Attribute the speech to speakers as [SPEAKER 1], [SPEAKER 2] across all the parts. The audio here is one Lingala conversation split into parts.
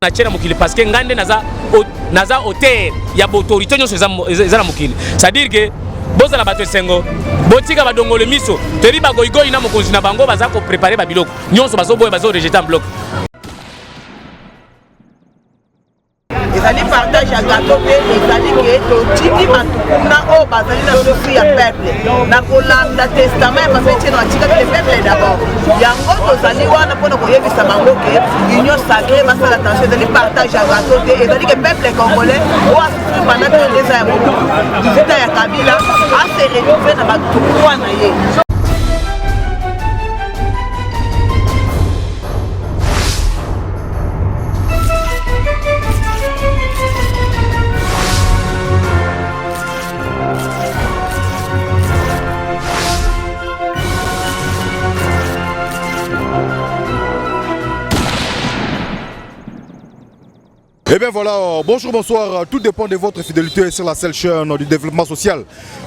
[SPEAKER 1] Natie na mokili parce que ngai nde naza, naza auteur ya baautorité nyonso eza, eza na mokili. C'est-à-dire que bozala bato esengo, botika badongole miso. Toyebi bagoigoi na mokonzi na bango baza koprepare babiloko nyonso, bazoboya, bazorejete en bloc.
[SPEAKER 2] Ezali partage ya gato te, ezali ke totindi bato kuna oyo bazali na souci ya peuple na kolanda testament ya papa Etienne atikaki, le peuple d'abord. Yango tozali wana mpona koyebisa bango ke union sacrée basala attention. Ezali partage ya gato te, ezali ke peuple congolais oyo asouffrir pendant 32 ans ya Mobutu, 18 ans ya Kabila, ase retrouve na badroit na ye.
[SPEAKER 3] Eh bien voilà, bonjour, bonsoir, tout dépend de votre fidélité sur la seule chaîne du développement social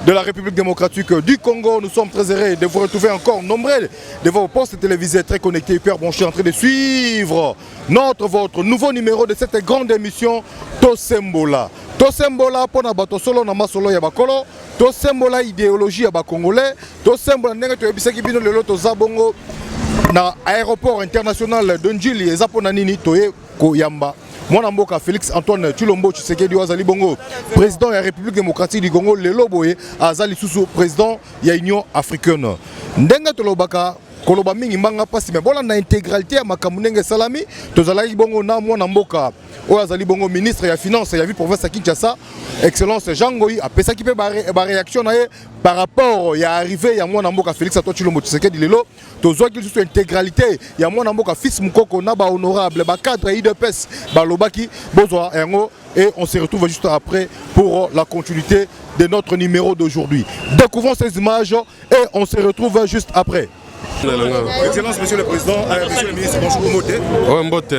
[SPEAKER 3] de la République démocratique du Congo. Nous sommes très heureux de vous retrouver encore nombreux devant vos postes télévisés très connectés, hyper branchés, en train de suivre notre, votre nouveau numéro de cette grande émission Tosembola. Tosembola pona bato solo na masolo ya bakolo, Tosembola idéologie ya ba Congolais, Tosembola ndenge toyebisaki bino lelo toza bongo na aéroport international de Ndjili. Eza pona nini? Toye koyamba mwana mboka Félix Antoine Tshilombo Tshisekedi oyo azali bongo président ya République démocratique du Congo. Lelo boye aza lisusu président ya Union africaine. Ndenge tolobaka, koloba mingi mbanga mpasi, me bolanda intégralité ya makambo ndenge esalami. Tozalaki bongo na mwana mboka oyo azali bongo ministre ya finance ya ville province ya Kinshasa, excellence Jean Ngoyi, apesaki mpe baréaction na ye par rapport ya arrivée ya mwana mboka Félix Antoine Tshilombo Tshisekedi. Lelo tozwaki lisusu intégralité ya mwana mboka Fils Mukoko na bahonorable, bacadre ya UDPS balobaki. Bozwa yango et on se retrouve juste après pour la continuité de notre numéro d'aujourd'hui. Découvrons ces images et on se retrouve juste après. Excellence, Monsieur le Président, Monsieur le Ministre, bonjour Mbote.
[SPEAKER 4] Ouais, Mbote.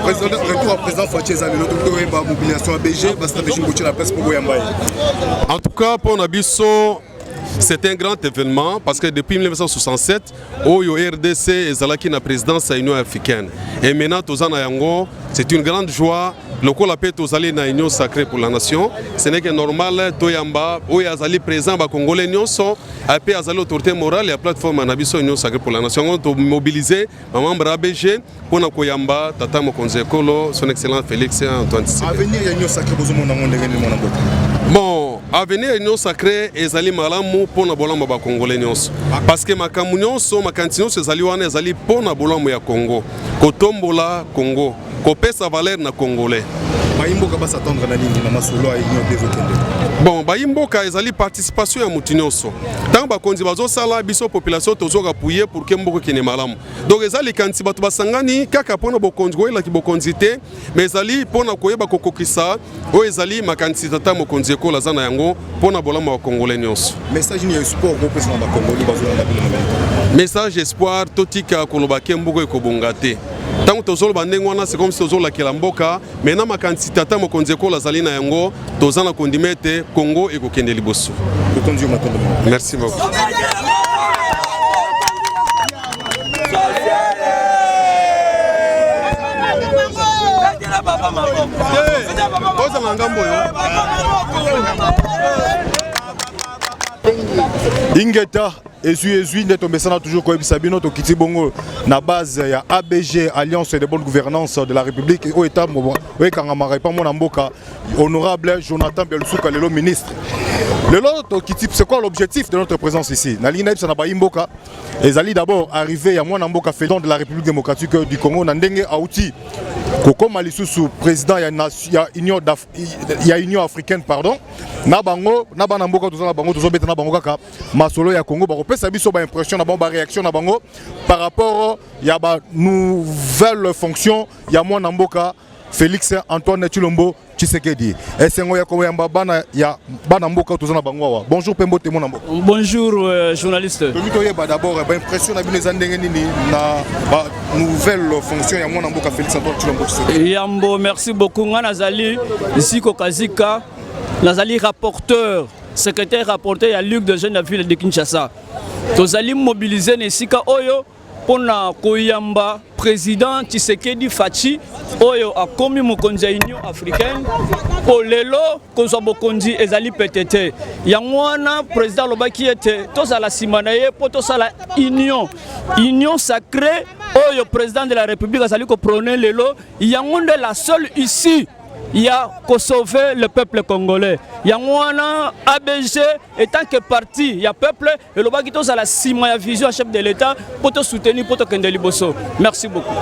[SPEAKER 3] Président, retour à président Fatshi ezali lelo, mobilisation ABG, ba stratégie botie la presse pour boyamba ye.
[SPEAKER 4] En tout cas, pour na biso, c'est un grand événement parce que depuis 1967, oyo RDC ezalaki na présidence ya Union africaine. Et maintenant, toza na yango, c'est une grande joie. Lokola mpe tozali na Union sacrée pour la nation, ce n'est que normal toyamba oyo azali président bacongolais nyonso, ape azali autorité morale ya plateforme na biso Union sacrée pour la nation. Yango tomobilize bamembre ABG mpona koyamba tata mokonzi ekolo, son excellence Félix Antoine Tshisekedi.
[SPEAKER 3] Avenir ya Union sacrée bozomona yango ndenge nini, mwana mboka?
[SPEAKER 4] Bon, avenir ya Union sacrée ezali malamu mpona bolamu ya bakongolais nyonso, parce que makambo nyonso, makanisi nyonso ezali wana, ezali mpona bolamu ya Congo, kotombola Congo, kopesa valeur na Congolais.
[SPEAKER 3] Bayimboka bas'attendre na nini na masolo ya union mpe ezokende?
[SPEAKER 4] Bon, bayimboka, ezali participation ya motu nyonso. Ntango bakonzi bazosala, biso population tozoka appuyer pour ke mboka ekende malamu. Donc eza likanisi bato basangani kaka mpona bokonzi, koyelaki bokonzi te, mais ezali mpona koyeba kokokisa oyo ezali makanisi tata mokonzi ekolo aza na yango mpona bolamu ya bakongolais nyonso.
[SPEAKER 3] Message nini ya espoir okopesa na bakongoli bazolanda bino na minute?
[SPEAKER 4] Message espoir, totika koloba ke mboka ekobonga te. Ntango tozoloba ndenge wana, c'est comme si tozolakela mboka. Maintenant, makanisi tata mokonzi ekolo azali na yango, toza na kondima ete Congo ekokende liboso.
[SPEAKER 3] Totondi yo matondo.
[SPEAKER 4] Merci beaucoup. Ozala ngambo oyo.
[SPEAKER 3] Ingeta, ezwi ezwi nde tomesana toujours koyebisa bino. Tokiti bongo na base ya ABG, Alliance de bonne gouvernance de la République, oyo etambo oyo ekangamaka epa mwana mboka honorable Jonathan Belusuka, lelo ministre. Lelo tokiti, c'est quoi l'objectif de notre présence ici? Nalingi nayebisa na bayi mboka, ezali d'abord arrivé ya mwana mboka président de la République démocratique du Congo, na ndenge auti kokóma lisusu président ya Union africaine, pardon. Na bango, na bana mboka toza na bango, tozobeta na bango kaka masolo ya Congo. Bakopesa biso baimpression na bango, baréaction na bango par rapport ya banouvelle fonction ya mwana mboka Félix Antoine Tshilombo Tshisekedi. Esengo ya koyamba bana ya bana mboka toza na bango awa. Bonjour mpe mbote, mwana mboka.
[SPEAKER 5] Bonjour journaliste.
[SPEAKER 3] Tolingi toyeba d'abord baimpression na bino eza ndenge nini na banouvelle fonction ya mwana mboka Félix Antoine Tshilombo Tshisekedi?
[SPEAKER 5] Yambo, merci beaucoup. Nga nazali Ziko Kazika, nazali rapporteur, secrétaire rapporteur ya Ligue de jeunes ya ville de Kinshasa. Tozali mobilisé na esika oyo. mpo na koyamba président Tshisekedi Fatshi oyo akomi mokonzi ya Union africaine. Mpo lelo kozwa bokonzi ezali pete te. Yango wana président alobaki ete tozala nsima na ye mpo tosala union sacrée oyo président de la République azali koprôner lelo. Yango nde la seule issue ya kosauver le peuple congolais. Yango wana ABG, étant que parti ya peuple, elobaki tozala nsima ya vision ya chef de l'État mpo tosoutenir, mpo tokende liboso. Merci beaucoup.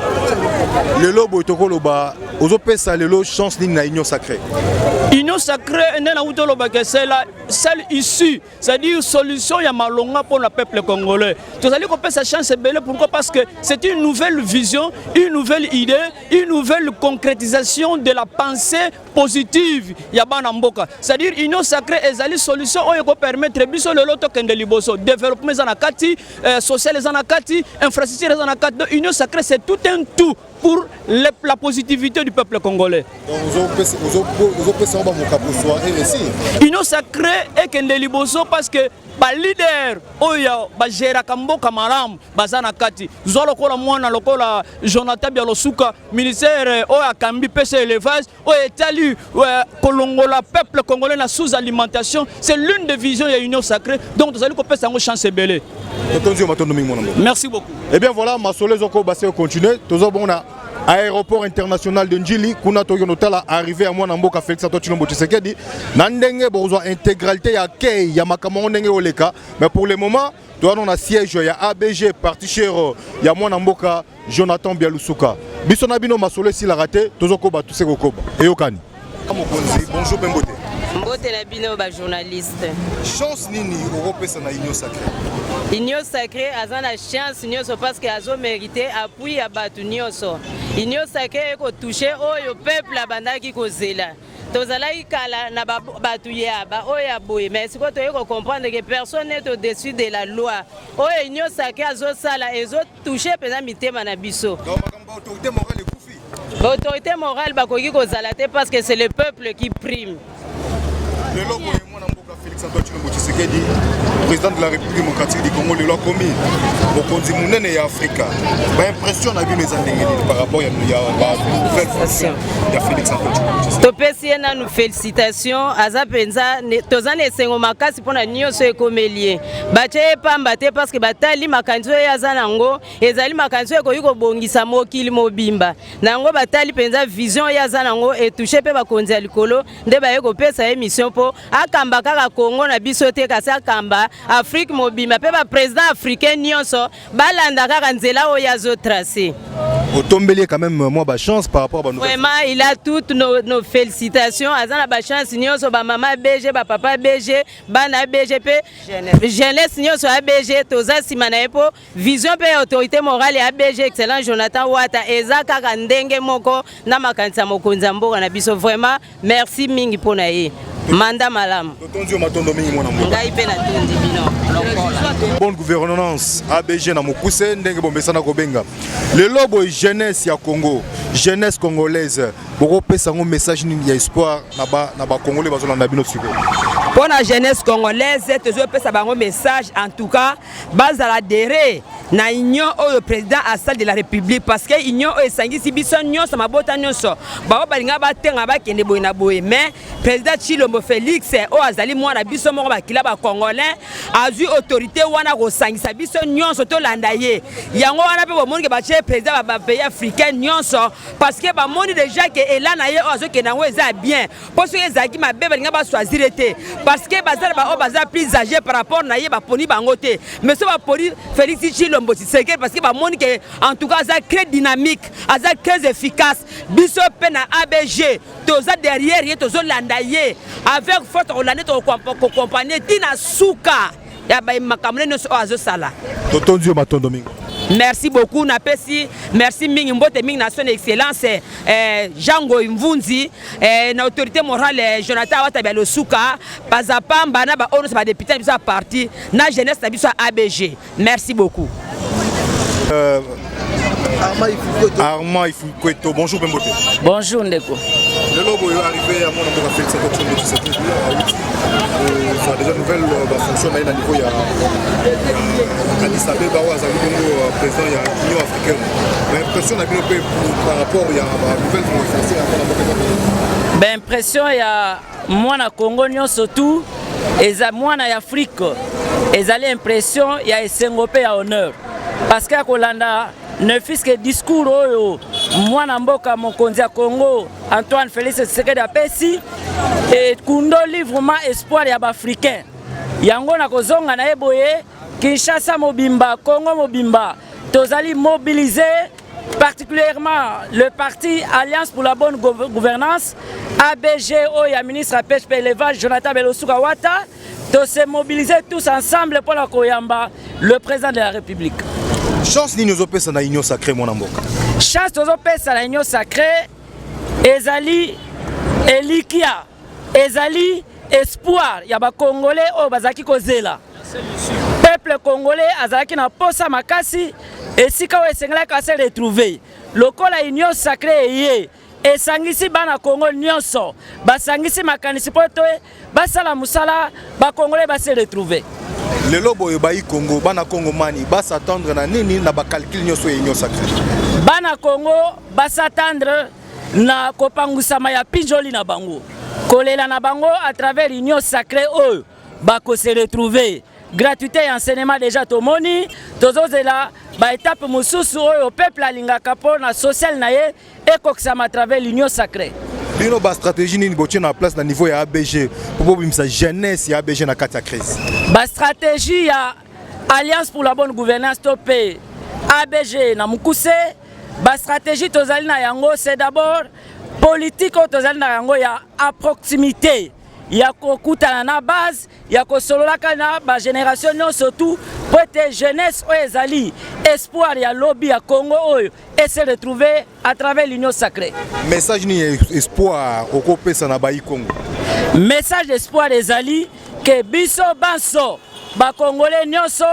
[SPEAKER 3] Lelo boye, tokoloba ozopesa lelo chance nini na Union sacrée?
[SPEAKER 5] Union sacrée nde nauti olobaka, c'est la seule issue, c'est-à-dire solution ya malonga pour le peuple congolais. Tozali kopesa chance ebele. Pourquoi? Parce que c'est une nouvelle vision, une nouvelle idée, une nouvelle concrétisation de la pensée positive ya bana mboka. C'est-à-dire Union sacrée ezali solution oyo ekopermettre biso lelo tokende liboso. Développement eza na kati, social eza na kati, infrastructure eza na kati. Donc Union sacrée, c'est tout un tout pour la positivité du peuple congolais.
[SPEAKER 3] Ozopesa ngo bamokapo soirée réussir?
[SPEAKER 5] Union sacrée ekende liboso parce que baleader oyo bagéraka mboka malamu baza na kati. Zwa lokola mwana lokola Jonathan Bialosuka, ministère oyo akambi, pêche, élevage, oyo etali kolongola peuple congolais na sous-alimentation. C'est l'une des visions ya Union sacrée. Donc tozali kopesa yango chance ebele.
[SPEAKER 3] Totondi yo, matondo mingi, mwana mboka.
[SPEAKER 5] Merci beaucoup.
[SPEAKER 3] Eh bien voilà, masolo ezoko base continuer. Toza bongo na aéroport international de Njili. Kuna toki notala arrivée ya mwana mboka Félix Antoine Tshilombo Tshisekedi na ndenge bokozwa intégralité ya kei ya makambo yango ndenge oleka. Mais pour le moment, toza na siège ya ABG, parti cher ya mwana mboka Jonathan Bialusuka. Biso na bino, masolo esilaka te, tozokoba tuse kokoba. Eyokani mokonzi, bonjour mpe mbote.
[SPEAKER 6] Mbote na bino bajournaliste.
[SPEAKER 3] Chance nini okopesa na Union sacrée?
[SPEAKER 6] Union sacrée aza na chance nyonso parce que azomérite appui ya bato nyonso. Union sacrée ekotouche oyo peuple abandaki kozela. Tozalaki kala na bato ya baoyo ya boye, mais sikoyo toyei kocomprendre que personne n'est au-dessus de la loi. Oyo Union sacrée azosala ezotouche mpenza mitema na biso.
[SPEAKER 3] Donc makambo autorité morale ekufi?
[SPEAKER 6] Baautorité morale bakoki kozala te parce que c'est le peuple qui prime.
[SPEAKER 3] Lelo boye, mwana mboka Félix Antoine Tshilombo Tshisekedi, président de la République démocratique du Congo, lelo akomi mokonzi monene ya Afrika. Baimpression na bino eza ndenge nini par rapport ya banouvelle fonction ya Félix Antoine Tshilombo Tshisekedi?
[SPEAKER 6] Topesi ye nanu félicitation. Aza mpenza, toza na esengo makasi mpona nyonso ekomeli ye. Batie ye pamba te parce que batali makanisi oyo aza nango, ezali makanisi oyo ekoki kobongisa mokili mobimba. Na yango batali mpenza vision oyo aza nango, etouche mpe bakonzi ya likolo, nde baye kopesa ye mission mpo akamba kaka Kongo na biso te, kasi akamba Afrique mobimba, mpe baprésident africain nyonso balanda kaka nzela oyo azotrace.
[SPEAKER 3] Otombeli ye quand même mwa bachance par rapport à banouvelle?
[SPEAKER 6] Vraiment, il a toutes nos félicitations. Aza na bachance nyonso. Bamama BG, bapapa BG, bana BG mpe jeunesse nyonso ya BG, toza nsima na ye mpo vision mpe ya autorité morale ya ABG, excellent Jonathan Wata, eza kaka ndenge moko na makanisi ya mokonzi ya mboka na biso. Vraiment, merci mingi mpo na ye manda malamu.
[SPEAKER 3] Totondi yo, matondo mingi, mwana mboka.
[SPEAKER 6] Ngai mpe natondi bino lokola.
[SPEAKER 3] Bonne gouvernance, ABG na mokuse, ndenge bomesana kobenga. Lelo boye, jeunesse ya Congo, jeunesse congolaise, bokopesa yango message nini ya espoir na bacongolais bazolanda bino sikoyo?
[SPEAKER 7] Mpo na jeunesse congolaise, tozopesa bango message. En tout cas, bazala derrière na union oyo président asali de la République, parce que union oyo esangisi biso nyonso, mabota nyonso. Bango balinga batenga, bakende boye na boye, mais président Tshilombo Félix oyo azali mwana biso moko, bakila bacongolais, azwi autorité wana kosangisa biso nyonso, tolanda ye. Yango wana mpe bomoni ke batie président ya bapays africain nyonso, parce que bamoni déjà ke ela na ye oyo azokende yango eza ya bien. Mpo soki ezalaki mabe, balinga bachoisir te, parce que baza na baoyo baza plus âgé par rapport na ye, baponi bango te. Mais so baponi Félix Tshilombo Tshisekedi parce que bamoni ke en tout cas aza très dynamique, aza très efficace. Biso mpe na ABG toza derrière ye, tozolanda ye avec force. Tokolanda, tokoaccompagne ntina suka ya makambo nde nyonso oyo azosala.
[SPEAKER 3] Totondi yo, matondo mingi.
[SPEAKER 7] Merci beaucoup. Napesi merci mingi, mbote mingi na son excellence Jean Ngoi Mvunzi, na autorité morale Jonathan Awatabi Losuka Pazapamba, na baoyo nyonso badéputé na biso ya parti, na jeunesse na biso ya ABG. Merci beaucoup.
[SPEAKER 3] Armand Ifukweto. Bonjour Pembote.
[SPEAKER 8] Bonjour Ndeko.
[SPEAKER 3] Lelo boyo arrivé à mon mboka Félix Antoine Tshilombo Tshisekedi awuti kozwa déjà nouvelle bafonction na ye na niveau ya Addis Abeba oyo azali bongo président ya Union africaine. Baimpression na bino mpe par rapport ya ba nouvelle fonction ya mwana mboka eza?
[SPEAKER 8] Baimpression ya mwana Congo nyonso tout eza mwana ya Afrique ezali impression ya esengo mpe ya honneur parce que ya kolanda ne fût-ce que discours oyo mwana mboka mokonzi ya Congo Antoine Félix Tshisekedi apesi ekundoli vraiment espoir ya baafricain. Yango na kozonga na ye boye Kinshasa mobimba, Congo mobimba tozali mobilisé, particulièrement le parti Alliance pour la bonne gouvernance ABG oyo ya ministre ya pêche pe élevage Jonathan Belosuka Wata. To se mobiliser tous ensemble pour la koyamba le président de la République.
[SPEAKER 3] Chance nini ozopesa na Union Sacrée, mwana mboka?
[SPEAKER 8] Chance tozopesa na Union Sacrée ezali elikia, ezali espoir ya bakongolais oyo bazalaki kozela. Peuple congolais azalaki na posa makasi esika oyo esengelaki ase retrouver. Lokola Union Sacrée eye esangisi bana Congo nyonso, basangisi makanisi mpo to basala mosala, bakongolais base retrouver.
[SPEAKER 3] Lelo boyo bayi Congo, bana Congo mani bas'attendre na nini na bacalcul nyonso ya Union Sacrée?
[SPEAKER 8] Bana Congo bas'attendre na kopangusama ya pinjoli na bango, kolela na bango à travers Union Sacrée oyo bakose retrouver. Gratuité ya enseignement déjà tomoni, tozozela ba étape mosusu oyo peuple alingaka mpo na social na ye ekokisama à travers l'Union Sacrée.
[SPEAKER 3] Bino ba stratégie nini botie na place na niveau ya ABG po bobimisa jeunesse ya ABG na kati ya crise?
[SPEAKER 8] Ba stratégie ya Alliance pour la bonne gouvernance to pe ABG na mokuse, ba stratégie tozali na yango c'est d'abord politique oyo tozali na yango ya à proximité, ya kokutana na base, ya kosololaka na ba génération nyonso tout po ete jeunesse oyo ezali espoir ya lobi ya Congo oyo et se retrouver à travers l'Union Sacrée.
[SPEAKER 3] Message ni espoir okopesa na bayi Congo?
[SPEAKER 8] Message d'espoir ezali ke biso banso ba Congolais nyonso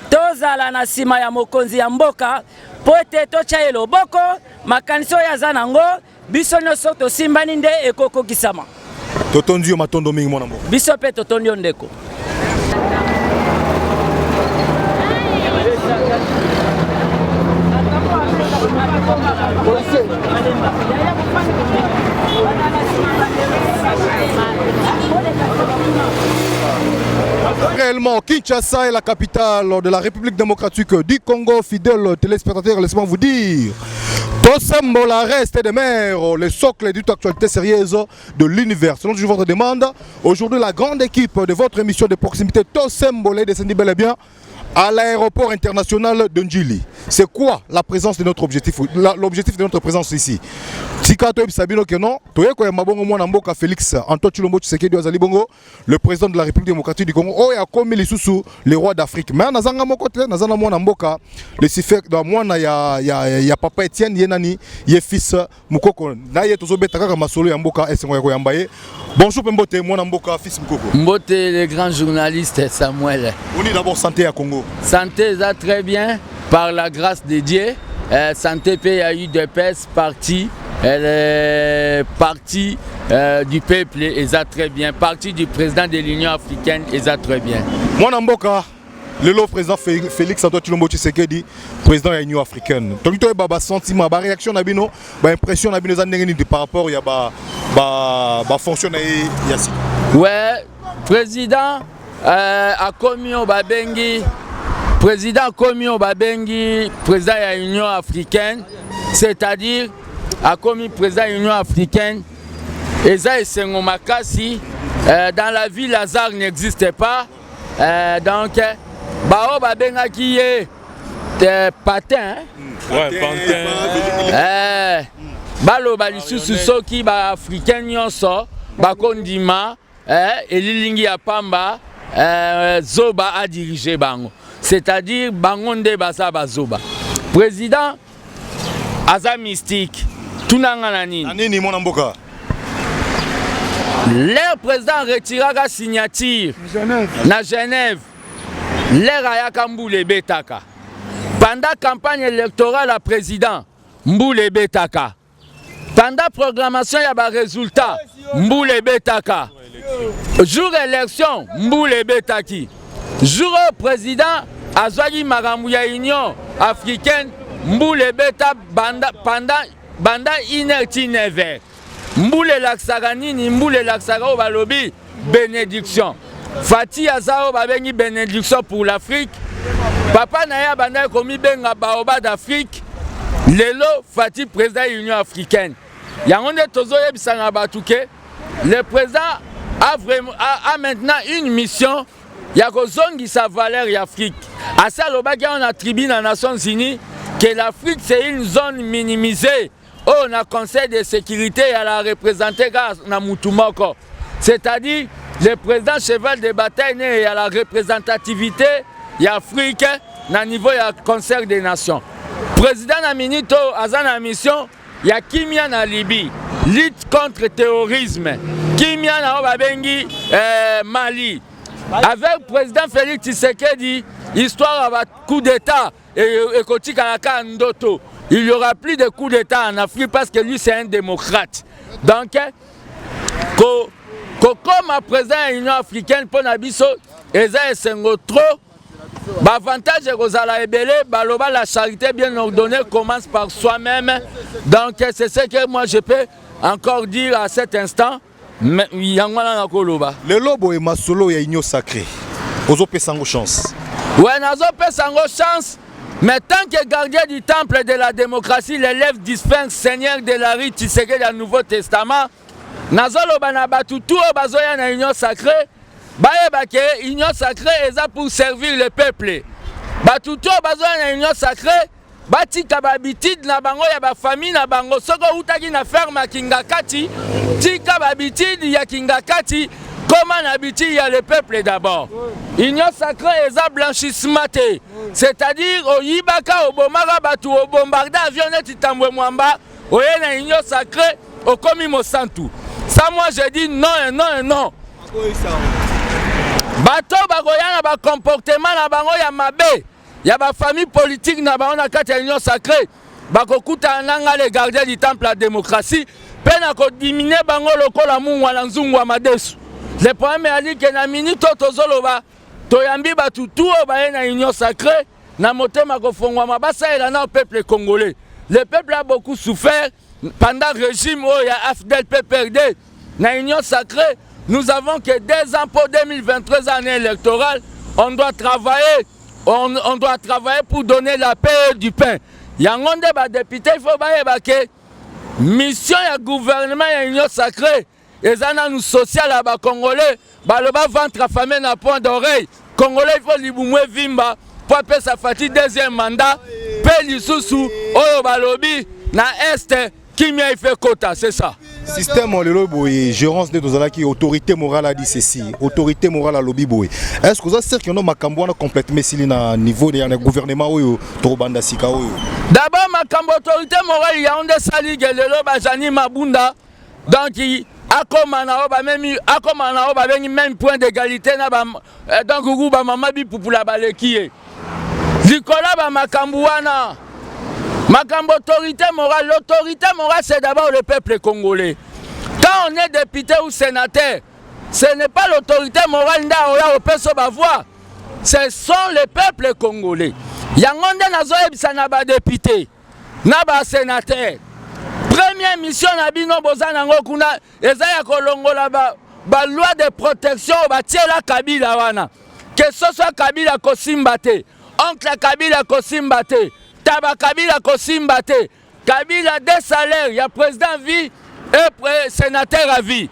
[SPEAKER 8] tozala na nsima ya mokonzi ya mboka po ete totya ye loboko, makanisi oyo aza nango biso nyonso tosimbani nde ekokokisama.
[SPEAKER 3] Totondi yo matondo mingi mwana mboka.
[SPEAKER 8] Biso mpe totondi yo ndeko.
[SPEAKER 3] Réellement, Kinshasa est la capitale de la République démocratique du Congo. Fidèles téléspectateurs, laissez-moi vous dire, Tosembola reste de mer, le socle d'une actualité sérieuse de l'univers. Selon votre demande, aujourd'hui la grande équipe de votre émission de proximité Tosembola est descendue bel et bien à l'aéroport international de Ndjili. C'est quoi la présence de notre objectif, l'objectif de notre présence ici? Tika toyebisa bino ke non, toye koyamba bongo mwana mboka Félix Antoine Tshilombo Tshisekedi azali bongo le président de la République démocratique du Congo oyo akomi lisusu le roi d'Afrique. Mais nazanga moko te, nazana mwana mboka le sifek da mwana ya papa Etienne, ye nani ye fils Mukoko na ye tozobeta kaka masolo ya mboka esengo ya koyamba ye. Bonjour Pembote mwana mboka fils Mukoko.
[SPEAKER 9] Mbote le grand journaliste Samuel.
[SPEAKER 3] On dit d'abord santé à Congo.
[SPEAKER 9] Santé ça très bien par la grâce de Dieu. Santé P a eu de pèse parti. Elle est partie du peuple et ça très bien. Parti du président de l'Union africaine et ça très bien.
[SPEAKER 3] Mwana mboka lelo président Félix Antoine Tshilombo Tshisekedi, président de l'Union africaine. Donc toi ba sentiment, ba réaction na bino, ba impression na bino za ndenge nini par rapport ya ba fonction na ye ya sika.
[SPEAKER 9] Ouais, président a commis au babengi, président commis au babengi, président de l'Union africaine, c'est-à-dire a commis président de l'Union africaine. Et ça, c'est makasi. Dans la vie, Lazare n'existe pas. Donc, bao babenga qui est patin, hein?
[SPEAKER 10] Ouais, pantin.
[SPEAKER 9] Balo balisusu soki ba africain nyonso bakondima, elilingi ya pamba, zoba a dirigé bango, c'est-à-dire bango nde baza bazoba. Président aza mystique, tunanga na nini?
[SPEAKER 3] Na nini mwana mboka?
[SPEAKER 9] Leur président retiraka signature na Genève, l'air ayaka mbula ebetaka. Pendant campagne électorale ya président, mbula ebetaka. Pendant programmation ya ba résultats, mbula ebetaka. Jour élection, mbula ebetaki. Jour oyo président azwaki makambo ya Union africaine, mbula ebeta banda, pendant, banda 1 heure ti 9 heures. Mbula elakisaka nini? Mbula elakisaka oyo balobi benediction. Fati aza oyo babengi benediction pour l'Afrique. Papa na ye abandaki komibenga baoba d'Afrique. Lelo Fati président ya Union africaine. Yango nde tozoyebisa na bato ke le président a, vraiment, a, a maintenant une mission ya kozongisa valeur ya Afrique. Asi alobaki yango na tribune ya Nations Unies que l'Afrique c'est une zone minimisée oyo na conseil de sécurité ya la représente kaka na mutu moko, c'est-à-dire le président cheval de bataille ne ya la représentativité ya Afrique na niveau ya concert des nations. Président na minute oyo aza na mission ya kimia na Libye, lutte contre terrorisme, kimia na oyo babengi eh, Mali avec président Félix Tshisekedi, histoire ya ba coup d'état ekotikala kaka ndoto. Il y aura plus de coup d'état en Afrique parce que lui c'est un démocrate. Donc ko kokoma président ya Union africaine mpo na biso eza esengo trop. Baavantage ekozala ebele. Baloba la charité bien ordonnée commence par soi-même. Donc c'est ce que moi je peux encore dire à cet instant. Mais yango wana nakoloba.
[SPEAKER 3] Lelo boye masolo ya Union sacrée, ozopesa yango chance?
[SPEAKER 9] Ouais, nazopesa yango chance. Mais tant que gardien du temple de la démocratie, l'élève dispense seigneur de la rue Tshisekedi ya Nouveau Testament, nazoloba na bato tu oyo bazoya na Union sacrée, bayeba ke Union sacrée eza pour servir le peuple. Bato tu oyo bazoya na Union sacrée batika ba habitude na bango ya ba famille na bango. Soki outaki na ferme ya Kingakati, tika ba habitude ya Kingakati, koma na habitude ya le peuple d'abord. Union sacrée eza blanchissement te, c'est-à-dire oyibaka, obomaka bato, obombarde avion neti Tambwe Mwamba, oye na Union sacrée okomi mosantu. Ça moi je dis non et non et non. Bato bakoya na ba comportement na bango ya mabe ya ba famille politique na bango na kati ya Union sacrée, bakokutana na nga le gardien du temple ya démocratie mpe na kodimine bango lokola mungwa na nzungu ya madesu. Le problème eyali ke na minute oyo tozoloba, toyambi bato tu oyo baye na Union sacrée na motema kofongwama, basalela na peuple congolais. Le peuple a beaucoup souffert pendant régime oyo ya AFDL PPRD. Na Union sacrée, nous avons que 2 ans pour 2023, année électorale. On doit travailler, on doit travailler pour donner la paix et du pain. Yango nde ba député il faut bayeba ke mission ya gouvernement ya Union sacrée eza nanu social ya ba Congolais. Baloba ventre affamé na point d'oreille. Congolais il faut libumu evimba po apesa Fati deuxième mandat, pe lisusu oyo balobi na est kimia ife kota, c'est ça.
[SPEAKER 3] Système lelo boye gérance nde tozalaki, autorité morale a dit ceci, autorité morale alobi boye. Est-ce que oza sûr que no makambo wana complètement esili na niveau ya gouvernement oyo tokobanda sika oyo?
[SPEAKER 9] D'abord makambo autorité morale yango nde esali ke lelo bajani Mabunda donc akoma na oyo bamemi, akoma na oyo babengi même point d'égalité na ba donc ku bamama bipupula baleki ye likolo ba makambo wana. Makambo autorité morale, l'autorité morale c'est d'abord le peuple congolais. Quand on est député ou sénateur, ce n'est pas l'autorité morale nde oya opesa ba voix, ce sont le peuple congolais. Yango nde nazoyebisa na badepute na basénateur, première mission na bino boza nango kuna eza ya kolongola ba, ba loi de protection oyo batiela Kabila wana, ke soso ya Kabila kosimba te, oncle ya Kabila kosimba te, taba Kabila kosimba te. Kabila de salaire ya président vie et sénateur à vie,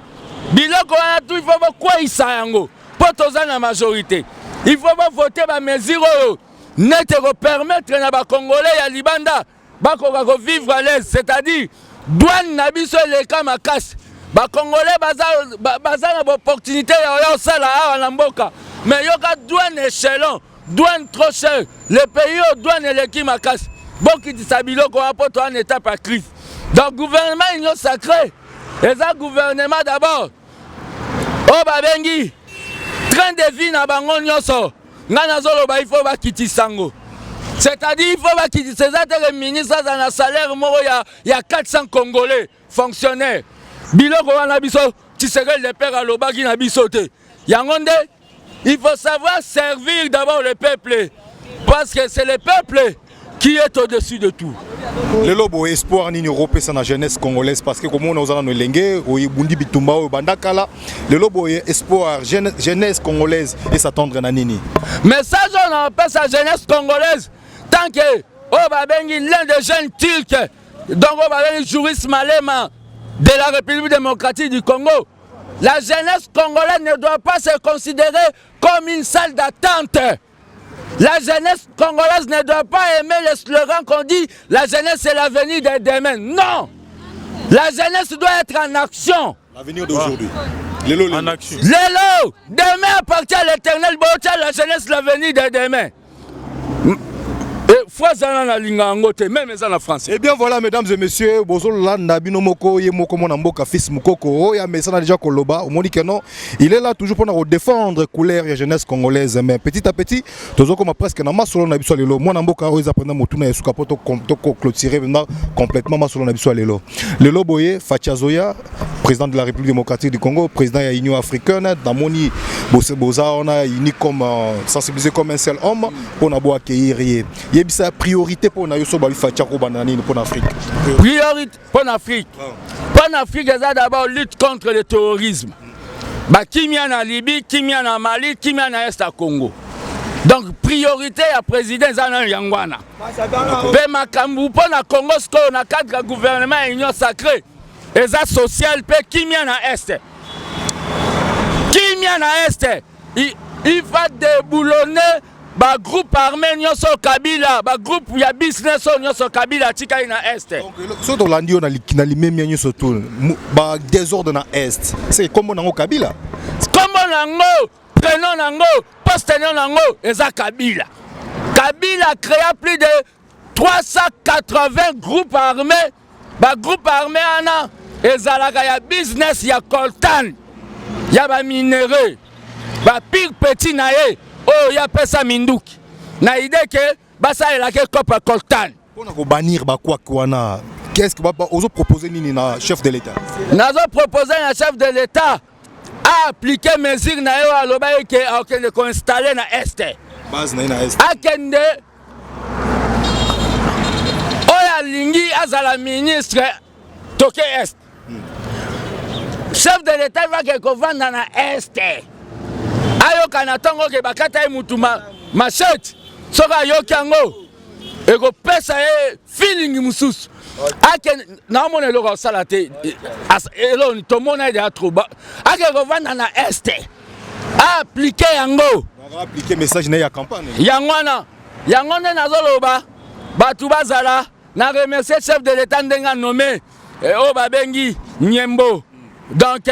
[SPEAKER 9] biloko wana tu il faut bokweyisa yango mpo toza na majorité. Il faut bovote bamesure oyo nete kopermettre na bacongolais ya libanda bakoka kovivre à l'aise, c'est-à-dire douane na biso eleka makasi. Bacongolais baza, baza na baopportunité ya oya osala awa na mboka, mais yoka douane échelon, douane trop cher. Le pays oyo douane eleki makasi, bokitisa biloko wana mpo toza na étape ya crise. Donc gouvernement Union sacrée eza gouvernement d'abord oyo babengi train de vie na bango nyonso. Ngai nazoloba il faut bakitisa yango. C'est-à-dire il faut bakitisa, eza te ke ministre aza na salaire moko ya, ya 400 congolais fonctionnaire. Biloko wana biso Tshisekedi le père alobaki na biso te. Yango nde il faut savoir servir d'abord le peuple parce que c'est le peuple qui est au-dessus de tout.
[SPEAKER 3] Lelo boye, espoir nini okopesa na jeunesse congolaise? Parce que komona oza nano elenge, oyebundi bitumba oyo banda kala. Lelo boye, espoir jeunesse congolaise es'attendre na nini?
[SPEAKER 9] Message oyo napesa jeunesse congolaise, tant que oyo babengi l'un des jeunes Turcs, donc oyo babengi juriste Malema de la République démocratique du Congo, la jeunesse congolaise ne doit pas se considérer comme une salle d'attente. La jeunesse congolaise ne doit pas aimer le slogan qu'on dit: la jeunesse, c'est l'avenir de demain. Non! La jeunesse doit être en action.
[SPEAKER 3] L'avenir d'aujourd'hui. Lelo,
[SPEAKER 10] En action.
[SPEAKER 9] Lelo, demain appartient à l'Éternel, botia la jeunesse l'avenir de demain. Phrase wana nalinga yango te, même eza na français.
[SPEAKER 3] Eh bien voilà, mesdames et messieurs, bozolanda bino moko, ye moko mwana mboka Fils Mukoko oyo amesana déjà koloba. Omoni que non, il est là toujours mpona kodéfendre couleur ya jeunesse congolaise. Mais petit à petit tozokoma presque na masolo na biso ya lelo. Mwana mboka oyo eza mpenza motuna ya suka mpo toclôturer maintenant complètement masolo na biso ya lelo. Lelo boye, Fatshi azoya, président de la République démocratique du Congo, président ya Union africaine. Namoni boza wana uni comme sensibilisé comme un seul homme mpona boaccueillir ye. Yebisa priorité mpona yo so bali Fatshi akobanda na nini mpona Afrique?
[SPEAKER 9] Priorité mpo na Afrique, mpo na Afrique eza d'abord lutte contre le terrorisme, bakimia na Libye, kimia na Mali, kimia na Est ya Congo. Donc priorité ya président eza nano yango wana. Mpe makambo mpo na Congo sikoyo na cadre ya gouvernement ya union sacrée eza social mpe kimia na Est, kimia na Est. Il va déboulonner bagroupe armé nyonso Kabila, bagroupe ya business oyo nyonso Kabila atikali na Est.
[SPEAKER 3] Soki tolandi yo na limemia nyonso to badésordre na Est, c'est kombo nango Kabila?
[SPEAKER 9] Kombo nango, prénom nango, poste nango eza Kabila. Kabila créa plus de 380 groupes armés. Bagroupe armé wana ezalaka ya business ya coltan, ya baminerais, bapire petit na ye oyo ye apesa minduki na idée ke basalelaka ekope coltan.
[SPEAKER 3] Mpona kobannir bakwaki wana, qu'est-ce que ozopropose nini na chef de l'État?
[SPEAKER 9] Nazopropose na chef de l'État aappliquer mesure na ye oyo alobaki ke akende koinstaller na Est.
[SPEAKER 3] Base na ye na Est.
[SPEAKER 9] Akende, oyo alingi azala ministre, toke Est. Chef de l'État vake kovanda na Est, ayoka na ntongo ke bakata ye mutu machette. Soki ayoki yango, ekopesa ye feeling mosusu. Akende, naomona eloko akosala te. Eloko tomona ye deya trop. Akende kovanda na Est, aappliquer yango.
[SPEAKER 3] Appliquer message na ye ya campagne.
[SPEAKER 9] Yango wana, yango nde nazoloba, bato bazala na remercier chef de l'État ndenge anommé oyo babengi Nyembo, donc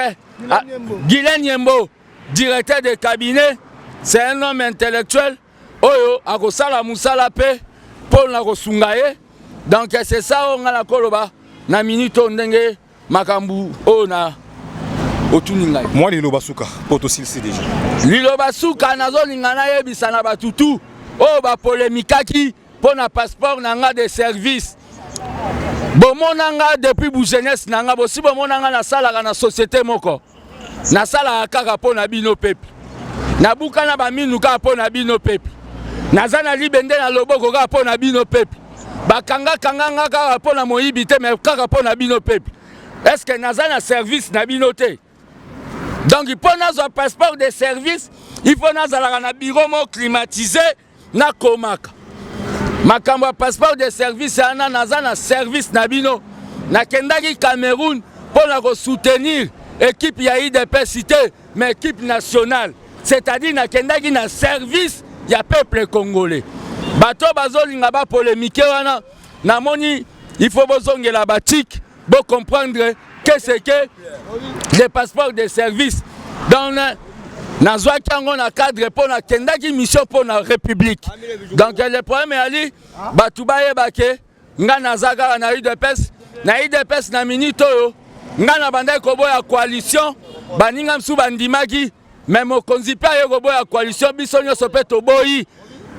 [SPEAKER 9] Guylain Nyembo, directeur de cabinet. C'est un homme intellectuel oyo akosala mosala mpe mpo na kosunga ye. Donc c'est ça oyo ngai nakoloba na minute oyo, ndenge makambo oyo na otuni ngai.
[SPEAKER 3] Mwa liloba suka mpo tosilisi déjà.
[SPEAKER 9] Liloba suka, nazolinga nayebisa na batutu oyo bapolemikaki mpo na passeport na nga de service. Bomona nga depuis bujeunesse na nga, bosi bomona nga nasalaka na société moko? Nasalaka kaka mpo na bino peuple. Nabuka na baminu kaka mpo na bino peuple. Naza na libende na loboko kaka mpo na bino peuple. Bakangakanga nga kaka mpo na moyibi te, mais kaka mpo na bino peuple. Est ce que naza na service na bino te? Donc mpo nazwa passeport de service, il faut nazalaka na bureau moko climatisé, nakomaka makambo ya passeport de service wana. Naza na service na bino. Nakendaki Cameroun mpo na kosoutenir équipe ya UDPS te, mais équipe nationale, c'est-à-dire nakendaki na service ya peuple congolais. Bato bazolinga bapolémique wana, namoni il faut bozongela batike, bocomprendre qu'est-ce que le passeport de service. Donc nazwaki yango na cadre mpo nakendaki mission mpo na République. Donc le problème eyali, bato bayeba ke nga naza kaka na UDPS, na UDPS. Na minute oyo, nga na bandaki koboya coalition, baninga mosusu bandimaki, mais mokonzi mpe aye koboya coalition, biso nyonso mpe toboyi.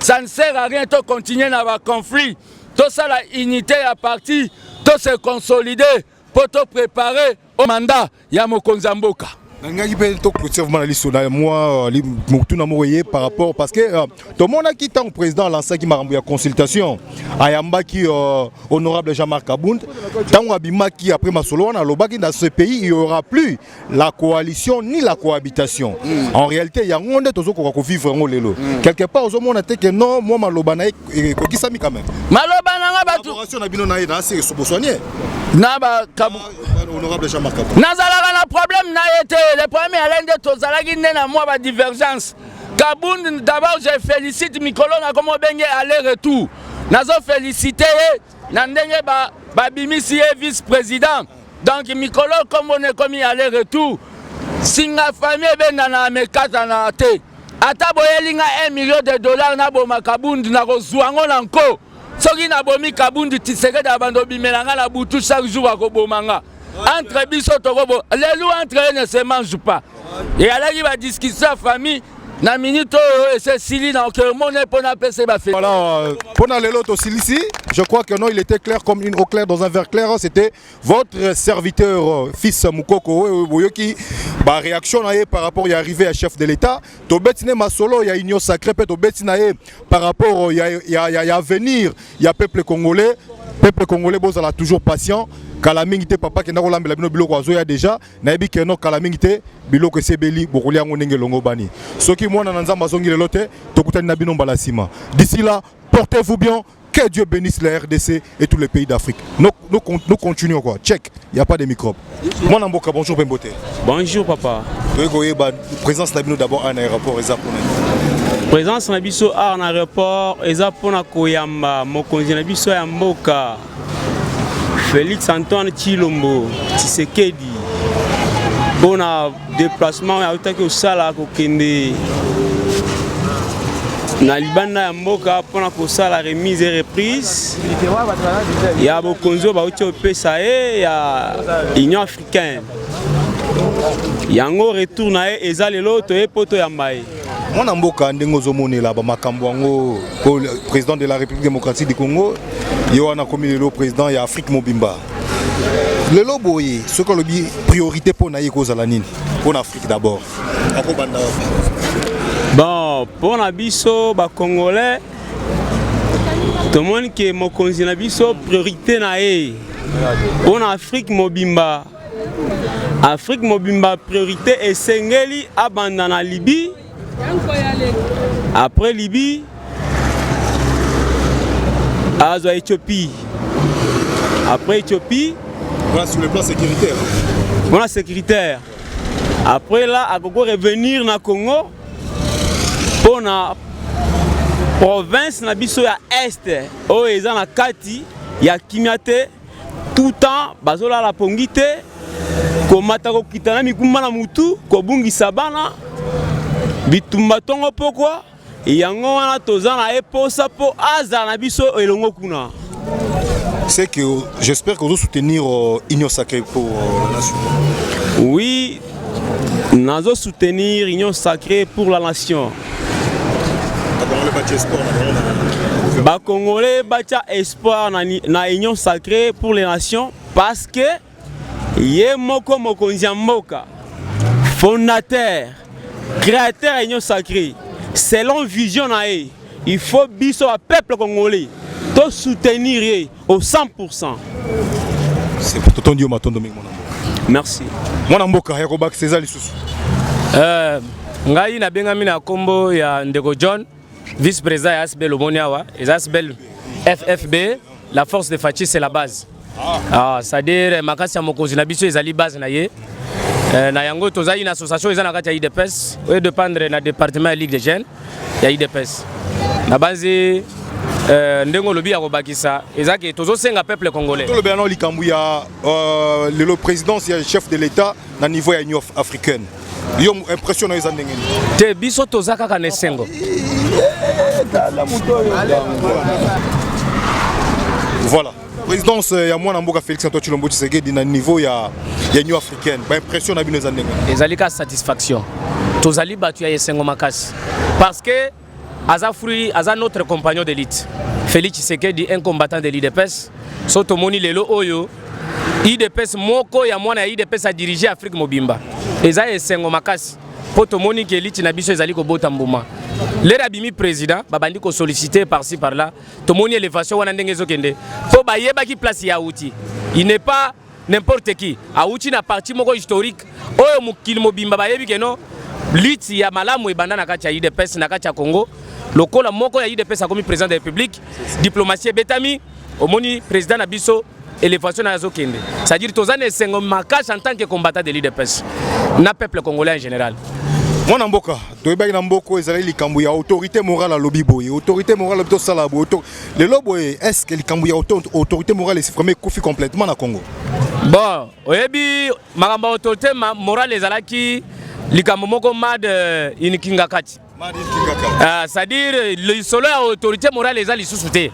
[SPEAKER 9] Ça ne sert à rien to continuer na ba conflit, tosala unité ya parti, to se consolider mpo to préparer au mandat ya mokonzi ya mboka.
[SPEAKER 3] Nalingaki mpe toclôture vraiment na liso na mwa motuna moko ye par rapport, parce que tomonaki ntango président alansaki makambo ya consultation, ayambaki honorable Jean-Marc Kabund. Ntango abimaki après masolo wana, alobaki: dans ce pays, il y aura plus la coalition ni la cohabitation. En réalité, yango nde tozokoka kovivre yango lelo. Quelque part ozomona te ke non, mwa maloba na ye ekokisami quand même?
[SPEAKER 9] Maloba nanga bato
[SPEAKER 3] collaboration na bino na ye na asi boswanie
[SPEAKER 9] na bakabu
[SPEAKER 3] honorable Jean-Marc Kabund.
[SPEAKER 9] Nazalaka na problème na ye te. Le problème yale nde tozalaki nde na mwa badivergence. Kabund, d'abord je félicite. Mikolo nakoma obenge aller retour, nazofélicite ye na ndenge babimisi ye vice président. Donc mikolo nkombo ekomi aller retour. Singa famille ebendana, mekatana te. Ata boyeli nga 1 million de dollars, naboma Kabundu, nakozwa yango na nko. Soki nabomi Kabundu, Tshisekedi abanda obimela nga na butu chaque jour, akoboma nga. Entre biso tokobo lelu, entre eux ne se mange pas. Eyalaki badiscussion ya famille. Na minute oyo ese esili na okemona mpo napesa bafe.
[SPEAKER 3] Voilà, mpona lelo tosilisi. Je crois que non, il était clair comme une eau claire dans un verre clair. C'était votre serviteur fils Mukoko oyo boyoki ba réaction na ye par rapport ya arrivée ya chef de l'État. Tobeti ne masolo ya Union sacrée, mpe tobeti na ye par rapport ya avenir ya peuple congolais. Peuple congolais, bozala toujours patient. Kala mingi te, papa kenda kolambela bino biloko, azoya déjà. Nayebi ke no, kala mingi te, biloko esebeli, bokolia yango ndenge elongo bani. Soki mwana na Nzambe azongi lelo te, tokutani na bino mbala nsima. D'ici là, portez-vous bien. Que Dieu bénisse la RDC et tous les pays d'Afrique. Nous, nous continuons quoi. Check, il n'y a pas de microbes. Mwana mboka, bonjour Bembote.
[SPEAKER 11] Bonjour papa.
[SPEAKER 3] Toyeba présence na bino d'abord à aéroport eza pona?
[SPEAKER 11] Présence na biso awa na aéroport eza mpona koyamba mokonzi na biso ya mboka, Félix Antoine Tshilombo Tshisekedi, mpona déplacement oyo autaki kosala, kokende na libanda ya mboka mpona kosala remise et reprise ya bokonzi oyo bauti kopesa ye ya Union africaine. Yango retour na ye eza lelo, toye mpo toyamba ye.
[SPEAKER 3] Mwana mboka, ndenge ozomonela bamakambo yango po président de la République démocratique du Congo ye wana akomi lelo président ya Afrique mobimba lelo boye, soki alobi priorité mpo na ye ekozala nini mpo na Afrique d'abord, akobanda wapi?
[SPEAKER 11] Bon, mpo na biso bacongolais, tomoni ke mokonzi na biso, priorité na ye mpo na Afrique mobimba, Afrique mobimba, priorité esengeli abanda na Libye. Après Libye, azwa Éthiopie. Après Éthiopie,
[SPEAKER 3] voilà, sur le plan sécuritaire.
[SPEAKER 11] Mpona sécuritaire. Après là, akoko revenir na Congo mpona province na biso ya Est oyo eza na kati ya kimia te. Tout temps bazolala pongi te, komata kokita na mikumba na mutu, kobungisa bana, bitumba ntongo pokwa. Yango wana toza na ye posa mpo azala na biso elongo kuna.
[SPEAKER 3] C'est que j'espère que vous soutenir Union sacrée pour la nation.
[SPEAKER 11] Oui, nazo soutenir Union sacrée pour la nation. Bacongolais batia espoir na Union sacrée pour les nations, parce que ye moko mokonzi ya mboka, fondateur, créateur ya Union sacrée, selon vision na ye, il faut biso bapeuple congolais to soutenir ye au 100%.
[SPEAKER 3] Totondi yo matondo mingi, mwana mboka.
[SPEAKER 11] Merci.
[SPEAKER 3] Mwana mboka, ya kobakisa eza lisusu?
[SPEAKER 1] Ngai nabengami na nkombo ya ndeko John, vice président ya ASBL. Omoni awa eza ASBL FFB, la force de Fatshi c'est la base. Ah, c'est-à-dire makasi ya mokonzi na biso ezali base na ye. Na yango tozali na association eza na kati ya UDPS oyo dépendre na département ya Ligue des jeunes ya UDPS. Na banzi ndenge olobi, ya kobakisa eza ke tozosenga peuple congolais.
[SPEAKER 3] Tolobela nao likambo ya lelo, présidence ya chef de l'État na niveau ya Union africaine. Yo, impression na yo eza ndenge nini?
[SPEAKER 1] Te, biso toza kaka na esengo.
[SPEAKER 3] Voilà, présidence ya mwana mboka Félix Antoine Tshilombo Tshisekedi na niveau ya Union africaine, baimpression na bino eza ndenge nini?
[SPEAKER 1] Ezali kaka satisfaction. Tozali bato ya esengo makasi parce que Aza fruit, aza notre compagnon d'élite. Félix Tshisekedi, un combattant de l'UDPS. So tomoni lelo oyo UDPS moko ya mwana ya UDPS a dirigé Afrique mobimba. Eza esengo makasi po tomoni ke elite na biso ezali kobota mbuma. Lere abimi président, babandi ko solliciter par-ci par-là. Tomoni élévation wana ndenge ezokende. Po bayebaki place ya outi. Il n'est pas n'importe qui. Awuti na parti moko historique oyo mokili mobimba bayebi ke non lutte ya malamu ebanda na kati ya UDPS na kati ya Congo. Lokola moko ya UDPS akomi président de la République, diplomatie ebetami, omoni président na biso élévation na azokende. C'est-à-dire toza na esengo makasi en tant que combattant de l'UDPS na peuple congolais en général.
[SPEAKER 3] Mwana mboka, toyebaki na mboka ezali likambo ya autorité morale alobi boye, autorité morale alobi tosala boye. Lelo boye, est-ce que likambo ya autorité morale esi vraiment ekufi complètement na Congo?
[SPEAKER 1] Bon, oyebi makambo ya autorité morale ezalaki likambo moko made in Kingakati. C'est-à-dire lisolo ya autorité morale eza lisusu te.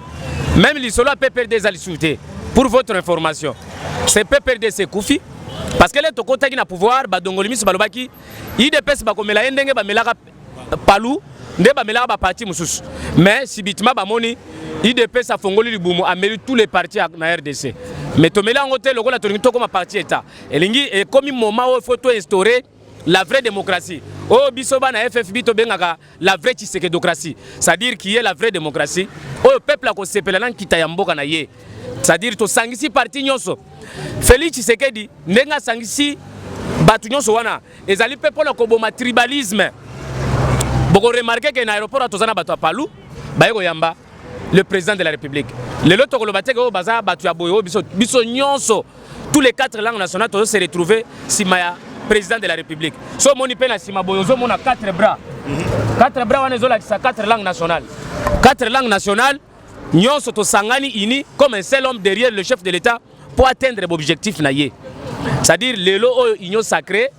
[SPEAKER 1] Même lisolo ya PPRD eza lisusu te. Pour votre information, c'est PPRD sekufi parce que le tokotaki na pouvoir, badongoli miso balobaki UDPS bakomela ye ndenge bamelaka palu, nde bamelaka baparti mosusu. Mais subitement bamoni UDPS afongoli libumu, ameli tous les partis na RDC. Mais tomeli yango te lokola tolingi tokóma parti état. Elingi ekomi moment oyo faut to instaurer la vraie démocratie. Oyo biso bana FFB tobengaka la vraie tshisekedocratie, c'est-à-dire qui est la vraie démocratie oyo peuple akosepela na nkita ya mboka na ye. C'est-à-dire tosangisi parti nyonso. Félix Tshisekedi ndenge asangisi bato nyonso wana ezali mpe mpona koboma tribalisme. Bokoremarquer ke na aéroport toza na bato ya Palu baye koyamba le président de la République. Lelo tokoloba te ke oyo baza bato ya boye, oyo biso, biso nyonso, tous les quatre langues nationales tozo se retrouver nsima ya président de la République. So omoni mpe na nsima boye, ozomona quatre bras. Quatre bras wana ezolakisa quatre langues nationales. Quatre langues nationales nyonso tosangani unis comme un seul homme derrière le chef de l'État pour atteindre l'objectif na ye. C'est-à-dire lelo oyo union sacrée,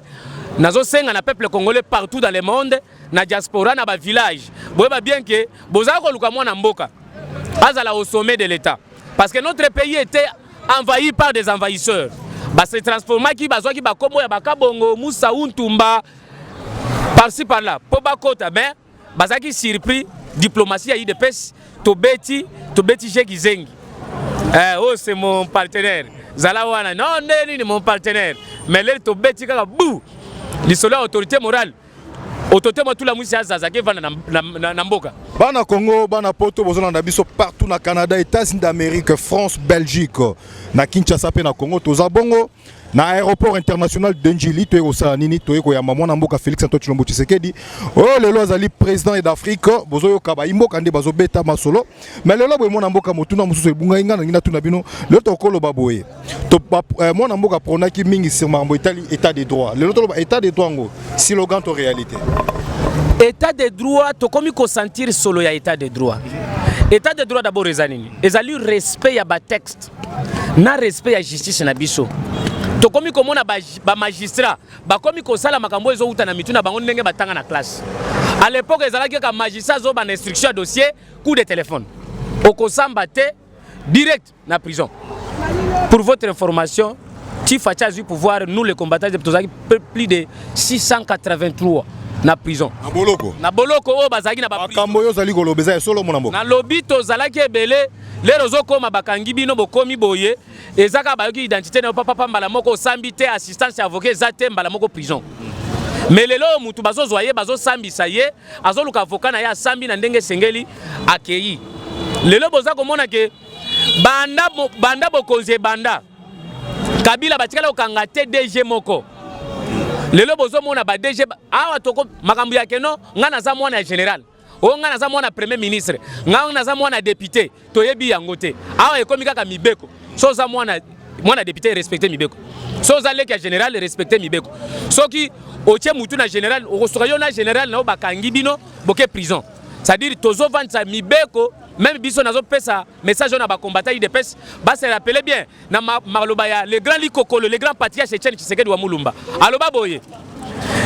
[SPEAKER 1] nazosenga na peuple congolais partout dans le monde, na diaspora, na bavillage, boyeba bien ke bozala koluka mwana mboka azala au sommet de l'État, parce que notre pays était envahi par des envahisseurs. Base transformaki, bazwaki bakombo ya bakabongo, Musa Untumba, par-ci par-là mpo bakota. Mais bazalaki surpris, diplomatie ya UDPS, tobeti tobeti jeki zengi. Oh, c'est mon partenaire, zala wana non nde nini mon partenaire. Mais lelo tobeti kaka bu lisolo ya autorité morale, autorité motula mwisi azazaki evanda na mboka.
[SPEAKER 3] Bana Congo, bana Poto, bozolanda biso partout na Canada, États-Unis d'Amérique, France, Belgique, na Kinshasa mpe na Congo. Toza bongo na aéroport international de Njili. Toye kosala nini? Toye koyamba mwana mboka Félix Antoine Tshilombo Tshisekedi oyo lelo azali président d'Afrique. Bozoyoka bayimboka nde bazobeta masolo. Mais lelo boye, mwana mboka, motuna mosusu ebungai ngai, nangi natuna bino. Lelo tokoloba boye, mwana mboka prônaki mingi sur makambo etali état de droit. Lelo toloba état de droit ngo slogan to réalité?
[SPEAKER 1] État de droit, tokomi kosentir solo ya état de droit. État de droit d'abord eza nini? Ezali respect ya batexte na respect ya justice na biso. Tokomi komona bamagistrat bakomi kosala makambo oyo ezowuta na mitu na bango ndenge batanga na classe. À l'époque ezalaki kaka magistrat azoba na instruction ya dossier, coup de téléphone, okosamba te, direct na prison. Pour votre information, ti Fatshi azwi pouvoir, nous les combattants tozalaki plus de 683 na prison.
[SPEAKER 3] Na boloko?
[SPEAKER 1] Na boloko oyo bazalaki na
[SPEAKER 3] makambo oyo ozali koloba eza ya solo, mona mboka?
[SPEAKER 1] Nalobi tozalaki ebele. Lero ozokóma bakangi bino, bokomi boye, eza kaka bayoki identité na yo papapa, mbala moko osambi te, assistance ya avocat eza te, mbala moko prison. Mais lelo oyo mutu bazozwa ye, bazosambisa ye, azoluka avocat na ye, asambi na ndenge esengeli, akei. Lelo boza komona ke banda, banda bokonzi ebanda Kabila, batikala kokanga te DG moko. Lelo bozomona ba DG awa. Toko makambo ya keno ngai naza mwana ya général oyo, ngai naza mwana premier ministre, ngai naza mwana député, toyebi yango te. Awa ekomi kaka mibeko. So oza mwana député, respecte mibeko. So oza leki ya général, respecte mibeko. Soki otie mutu na général, okosuka yo na général na yo bakangi bino, boke prison. C'est-à-dire tozovandisa mibeko. Même biso nazopesa message oyo na bacombattant UDPS, base rappeler bien na maloba ya le grand Likokolo, le grand patriarche Etienne Tshisekedi wa Mulumba. Aloba boye: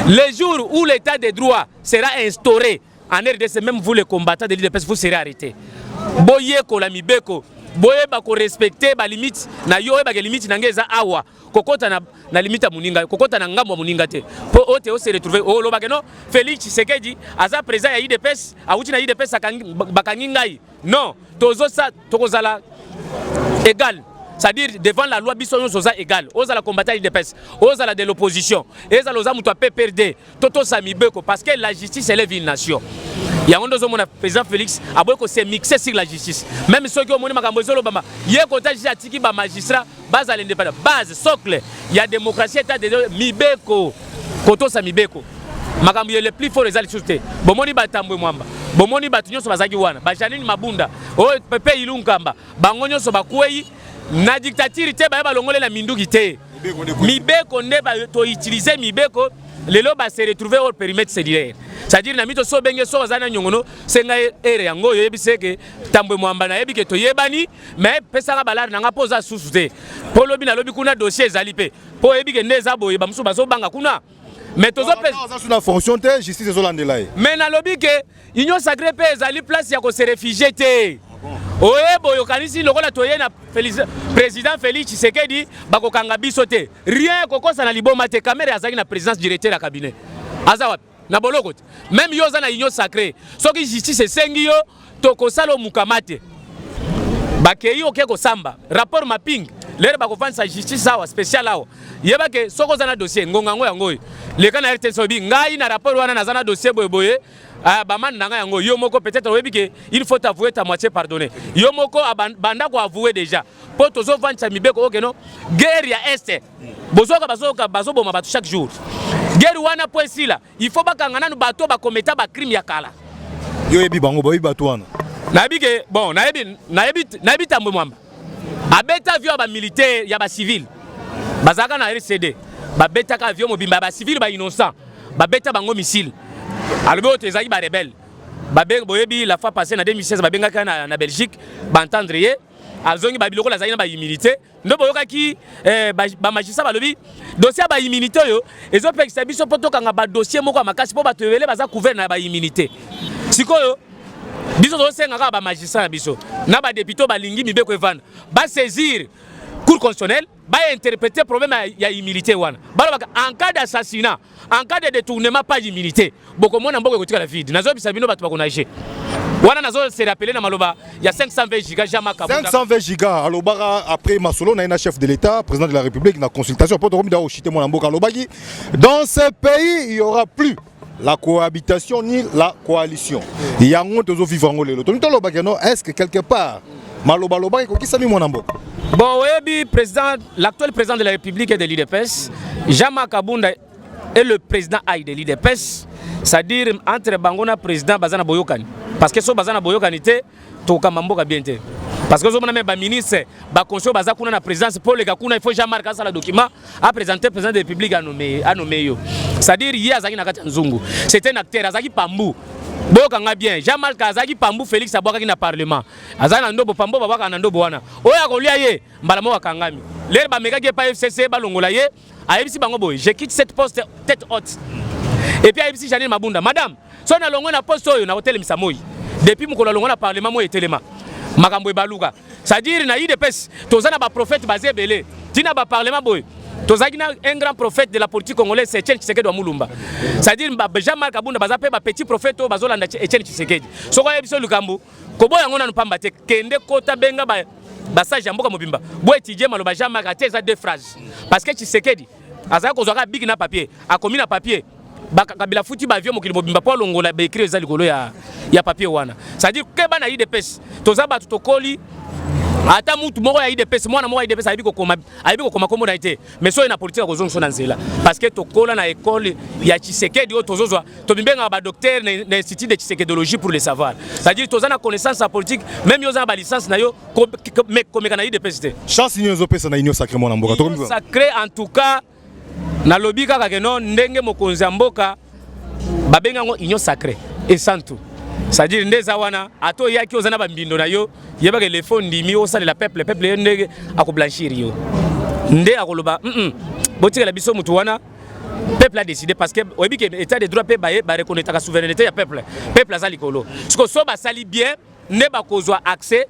[SPEAKER 1] le jour où l'état de droit sera instauré en RDC, même vous les combattants de l'UDPS, vous serez arrêtés. Boyekola mibeko. Boyeba korespecte balimite na yo, oyebake limite na ngai eza awa, kokota na limite ya moninga, kokota na ngambo ya moninga te, mpo oyo te ose retrouve olobake non, Félix Tshisekedi aza président ya UDPS, awuti na UDPS, bakangi ngai. Non, tozosa tokozala égal, c'est-à-dire devant la loi biso nyonso oza égal. Ozala combattant UDPS, ozala de l'opposition, ezala oza moto ya PPRD, totosa mibeko, parce que la justice élève une nation. Yango nde ozomona président Félix aboyi kose mixer sur la justice. Même soki omoni makambo ezolobama, ye kota justice, atiki bamagistrat bazala indépendant. Base socle ya démocratie, état de droit, mibeko, kotosa mibeko. Makambo ya le plus fort eza lisusu te. Bomoni batambwe Mwamba, bomoni bato nyonso bazalaki wana, bajanine Mabunda oyo, Pepe Ilunkamba, bango nyonso bakwei na dictature te, baye balongolela minduki te, mibeko nde toutilize mibeko. Lelo base retrouver hors périmètre cellulaire, c'est-à-dire na mito so obenge so aza na nyongono, senga ere yango oyo oyebi seke Tambwe Mwamba, nayebi ke toyebani, mais pesaka balare na nga mpo oza susu te, mpo lobi nalobi kuna dossier ezali mpe mpo oyebi ke nde eza boye, bamosusu bazobanga kuna, mais tozopesa
[SPEAKER 3] Aza na fonction te, justice ezolandela ye.
[SPEAKER 1] Mais nalobi ke Union sacrée mpe ezali place ya kose réfugier te. Oyeba oyo okanisi lokola toye na président Félix Tshisekedi, bakokanga biso te, rien kokosa na liboma te. Kamerhe azalaki na présidence, directeur ya cabinet, aza wapi? Na boloko te. Même yo oza na Union sacrée, soki justice esengi yo, tokosala omukama te. Bakei oke kosamba rapport mapping lere, bakofandisa justice awa spécial awa. Yeba ke soki oza na dossier, ngonga yango yango oyo, leka na RTNC, oyebi ngai na rapport wana naza na dossier boyeboye, ah, bamani na ngai yango. Yo moko peut-être oyebi ke il faut avouer ta moitié pardonner. Yo moko banda koavouer déjà, mpo tozovandisa mibeko oyo keno guerre ya Est, bozoka bazoka bazoboma bato chaque jour. Guerre wana mpo esila, il faut bakanga nanu bato bakometa bacrime ya kala.
[SPEAKER 3] Yo oyebi bango, bayebi bato wana?
[SPEAKER 1] Nayebi ke bon, nayebi Tambwe Mwamba abeta avion ya bamilitaire, ya bacivile bazalaka na RCD, babetaka avion mobimba ya bacivile, bainnocent, babeta bango missile. Alobi oyo ezalaki barebele. Boyebi la fois passée na 2016 babengaki na Belgique, baentendre ye, azongi babiloko azalaki na baimmunité. Nde boyokaki bamagistrat balobi dossier ya baimmunité oyo ezopekisa biso mpo tokanga badossier moko ya makasi, mpo bato ebele baza couvert na baimmunité. Sikoyo biso tozosenga kaka bamagistrat na biso na badepute oyo balingi mibeko evanda, basaisir Cour constitutionnelle, bainterpréter problème ya immunité wana. Balobaka en cas d'assassinat, en cas de détournement, pas d'immunité. Bokomona mboka ekotikala vide. Nazobisa bino, bato bakonage wana. Nazo se rappeler na maloba ya 520 giga, Jean-Marc Kabunda.
[SPEAKER 3] 520 giga alobaka après masolo na ye na chef de l'État, président de la République, na consultation mpo tokomi da oshite. Mwana mboka alobaki: dans ce pays, il y aura plus la cohabitation ni la coalition. Yango tozovivre yango lelo. Toni tolobaki no, est ce que quelque part maloba alobaki ekokisami, mwana mboka?
[SPEAKER 1] Bon, oyebi président, l'actuel président de la République est de l'UDPS, Jean-Marc Kabunda est le président ai de l'UDPS, c'est-à-dire entre bango na président baza na boyokani, parce que so baza na boyokani te, tokokamba mboka bien te, parce que ozomona me baministre, baconseil baza kuna na présidence, mpo oleka kuna, il faut Jean-Marc asala document aprésente président de la République, anome yo. C'est-à-dire ye azalaki na kati ya nzungu, c'est un acteur, azalaki pambu. Boyokanga bien, Jean-Marc azalaki pambu Félix abwakaki na parlement, azalaki na ndobo, pambu babwakaka na ndobo wana, oyo akolia ye mbala moko akangami. Lere bamekaki epai FCC balongola ye, ayebisi bango boye: "Je quitte cette poste tête haute." Et puis ayebisi Janine Mabunda: "Madame, so nalongwe na poste oyo, nakotelemisa moi." Depuis mokolo alongwe na parlement, moi etelema, makambo ebaluka. C'est-à-dire na UDPS toza na baprophète baza ebele ntina baparlement boye. Tozalaki na un grand prophète de la politique congolaise, c'est Etienne Tshisekedi wa Mulumba. C'est-à-dire Jean-Marc Kabunda baza mpe bapetit prophète oyo bazolanda Etienne Tshisekedi. Soki oyebi so likambo, koboya yango nanu pamba te, kende kota, benga basage ya mboka mobimba, bo étudie maloba Jean-Marc atie, eza deux phrases, parce que Tshisekedi azalaki kozwaka bic na papier, akomi na papier, Kabila futi baavion mokili mobimba mpo alongola baécrit eza likolo ya papier wana. C'est-à-dire keba na UDPS, toza bato tokoli. Ata mutu moko ya UDPS, mwana moko ya UDPS ayebi kokoma kombo na ye te, mais soki na politique akozongisa na nzela, parce que tokola na école ya Tshisekedi oyo tozozwa, tomibengaka badocteur na institut de tshisekedologie pour le savoir. C'est-à-dire toza na connaissance ya politique. Même yo oza na balicence na yo, komeka na UDPS te.
[SPEAKER 3] Chance nini ozopesa na Union sacrée, mwana mboka?
[SPEAKER 1] Union sacrée, en tout cas nalobi kaka ke no ndenge mokonzi ya mboka babengi yango Union sacrée esantu, c'est-à-dire nde eza wana. Ata oyaki oza na bambindo na yo, yebaka elefo ndimi osalela peuple, peuple ye ndenge akoblanchir yo, nde akoloba botikela biso mutu wana. Peuple a décidé, parce que oyebi ke état de droit mpe baye bareconnaîtraka souveraineté ya peuple, peuple aza likolo. Siko so basali bien nde bakozwa accès.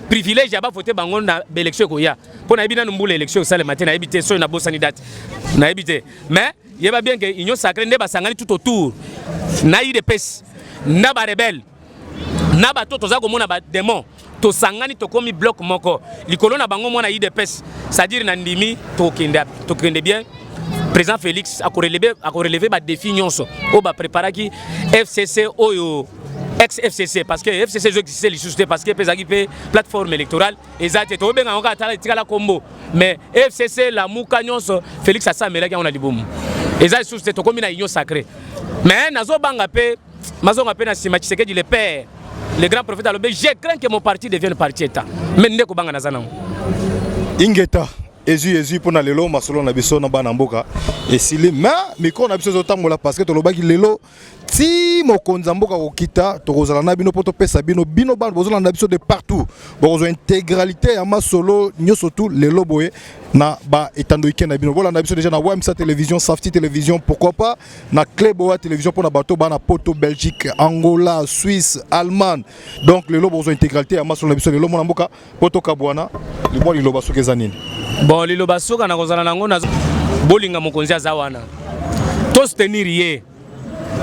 [SPEAKER 1] privilège ya bavote bango na baélection ekoya, mpo nayebi nanu mbula élection ekosalema te. Nayebi te soki nabosani date, nayebi te. Mais yeba bien ke Union sacrée nde basangani tout autour na UDPS, na barebelles, na bato toza komona badémon. Tosangani, tokomi bloc moko likolo na bango mwana UDPS, c'est-à-dire na ndimi tokende, tokende bien. Président Félix akorelever badéfi nyonso oyo bapreparaki FCC, oyo ex FCC, parce que FCC ezoexiste lisusu te, parce que mpe ezalaki mpe plateforme électorale eza te. Tokobenga yango kaka, tala, etikala kombo, mais FCC, Lamuka nyonso, Félix asamelaki yango na libumu, eza lisusu te. Tokomi na Union sacrée, mais nazobanga mpe mazonga mpe na nsima. Tshisekedi le père, le grand prophète alobi: "Je crains que mon parti devienne parti état." Mais nde kobanga naza nango.
[SPEAKER 3] Ingeta, ezwi ezwi mpona lelo masolo na biso na bana mboka esili, mais micro na biso ezotambola, parce que tolobaki lelo ti mokonzi ya mboka kokita, tokozala na bino mpo topesa bino, bino bana bozolanda biso de partout, bokozwa intégralité ya masolo nyonso tu lelo boye na baetando ike na bino. Bolanda biso déjà na Wamsa Télévision, Safti Télévision, pourquoi pas na Cleboa Télévision, mpona bato bana Poto, Belgique, Angola, Suisse, Allemagne. Donc lelo bokozwa intégralité ya masolo na biso lelo. Mwana mboka, mpo tokabwana limwa, liloba soki eza nini?
[SPEAKER 1] Bon, liloba soka na kozala nango, bolinga mokonzi aza wana, tosoutenir ye.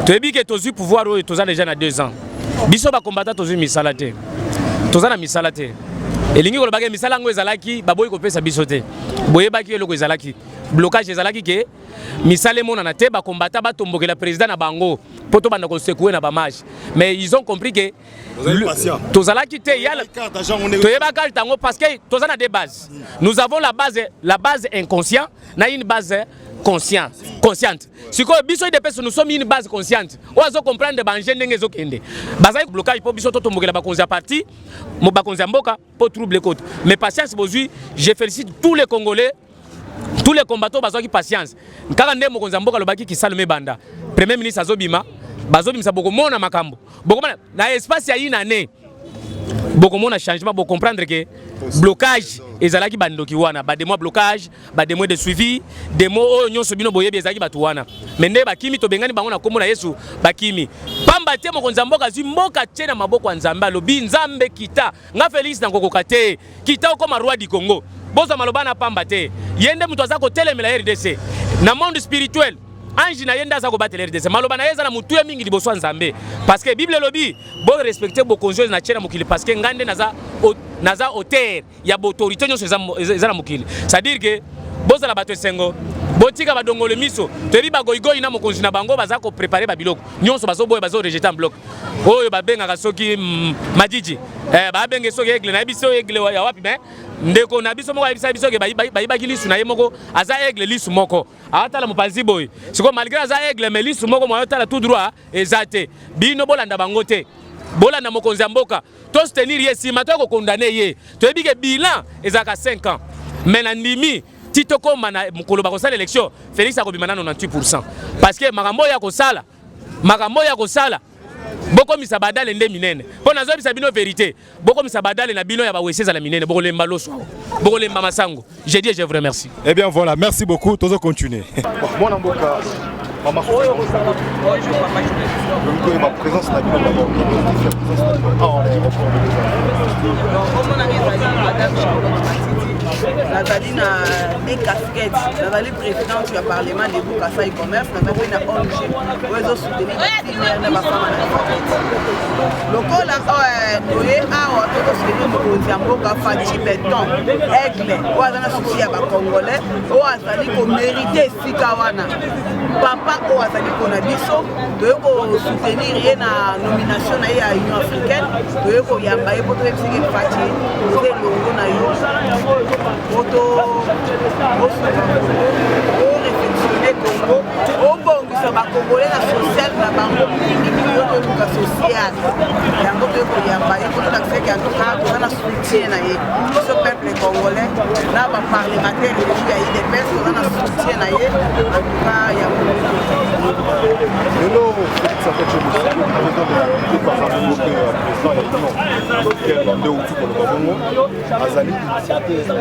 [SPEAKER 1] Toyebi ke tozwi pouvoir oyo, toza déjà na 2 ans. Biso bakombata tozwi misala te, toza na misala te. Elingi kolobaka misala yango ezalaki, baboyi kopesa biso te. Boyebaki eloko ezalaki blocage, ezalaki ke misala emonana te, bakombata batombokela président na bango mpo tobanda kosecouer na bamarche. Mais ils ont compris ke tozalaki te, toyebaka yango, parce que toza na deux bases. Nous avons la base inconscient na une base consciente. Sikoyo biso UDPS, nous sommes une base consciente oyo azocomprendre baenjeu ndenge ezokende. Bazali blocage mpo biso totombokela bakonzi ya parti, bakonzi ya mboka, mpo trouble ekota. Mais patience bozwi, je félicite tous les Congolais, tous les combattants bazwaki patience. Kaka nde mokonzi ya mboka alobaki kisalu mebanda, premier ministre azobima, bazobimisa, bokomona makambo, bokomona na espace ya une année, bokomona changement, bocomprendre ke blocage ezalaki bandoki wana, badémon blocage, badémon de suivi, démon oyo nyonso bino boyebi, ezalaki bato wana. Me nde bakimi, tobengani bango na nkombo na Yesu, bakimi. Pamba te mokonzi ya mboka azwi mboka tie na maboko ya Nzambe, alobi: "Nzambe, kita, nga Félix nakokoka te, kita okoma roi du Congo." Bozwa maloba na pamba te. Ye nde moto aza kotelemela RDC na monde spirituel. Ange na ye nde aza kobatela RDC. Maloba na ye eza na motuya mingi liboso ya Nzambe, parce que Bible elobi: "Borespecte bokonzi oyo na tie na mokili, parce que ngai nde naza auteur ya baautorité nyonso eza na mokili." C'est-à-dire ke bozala bato esengo, botika badongolo miso. Toyebi bagoigoi na mokonzi na bango baza koprépare babiloko nyonso, bazoboya, bazorejeter en bloc. Oyo babengaka soki Madidi, babenge soki aigle, nayebi so aigle ya wapi, mais ndeko na biso moko ayebisa biso ke bayibaki lisu na ye moko. Aza aigle lisu moko, atala mopanzi boye. Sikoyo malgré aza aigle, mais lisu moko moyo otala tout droit eza te. Bino bolanda bango te, bolanda mokonzi ya mboka, tosoutenir ye. Nsima toya kokondane ye. Toyebi ke bilan ezalaka 5 ans, mais na ndimi ti tokóma na mokolo bakosala élection, Félix akobima na 98, parce que makambo oyo akosala, makambo oyo akosala, bokomisa badale nde minene. Mpo nazoyebisa bino vérité, bokomisa badale na bino ya bawese ezala minene, bokolemba loso awa, bokolemba masango. Je dis et je vous remercie.
[SPEAKER 3] Eh bien voilà, merci beaucoup, tozo continuer. Mwana mboka, mama, toyeba présence na bino d'abord, objectif ya présence na bino awa na aéroport de
[SPEAKER 2] Omonaka ezali madame Charlotte Matiti. Nazali na deux casquettes: nazali présidente ya Parlement debout Kasai Commerce, naza mpe na ONG oyo ezosoutenir bafilière na bafemme analphabète. Lokola toye awa, tozosoutenir mokonzi ya mboka Fatshi Béton, aigle oyo aza na souci ya bacongolais, oyo azali komérite esika wana, papa oyo azali mpona biso. Toye kosoutenir ye na nomination na ye ya Union africaine. Toye koyamba ye mpo toyebisaki: "Fatshi, toza elongo na yo po osunga Congo, oréfectionne Congo, obongisa bacongolais na social na bango mingimingi. Yo toluka social yango." Toye koyamba ye mpo tolakisaki, en tout cas toza na soutien na ye. Biso peuple congolais na baparlementaire élu ya UDPS, toza na soutien na ye. En tout cas yango.
[SPEAKER 3] Lelo Félix Antoine Tshisekedi, président de la République, aza bongo mpe président ya Union africaine, nde outi koloba bongo, azali initiateur ya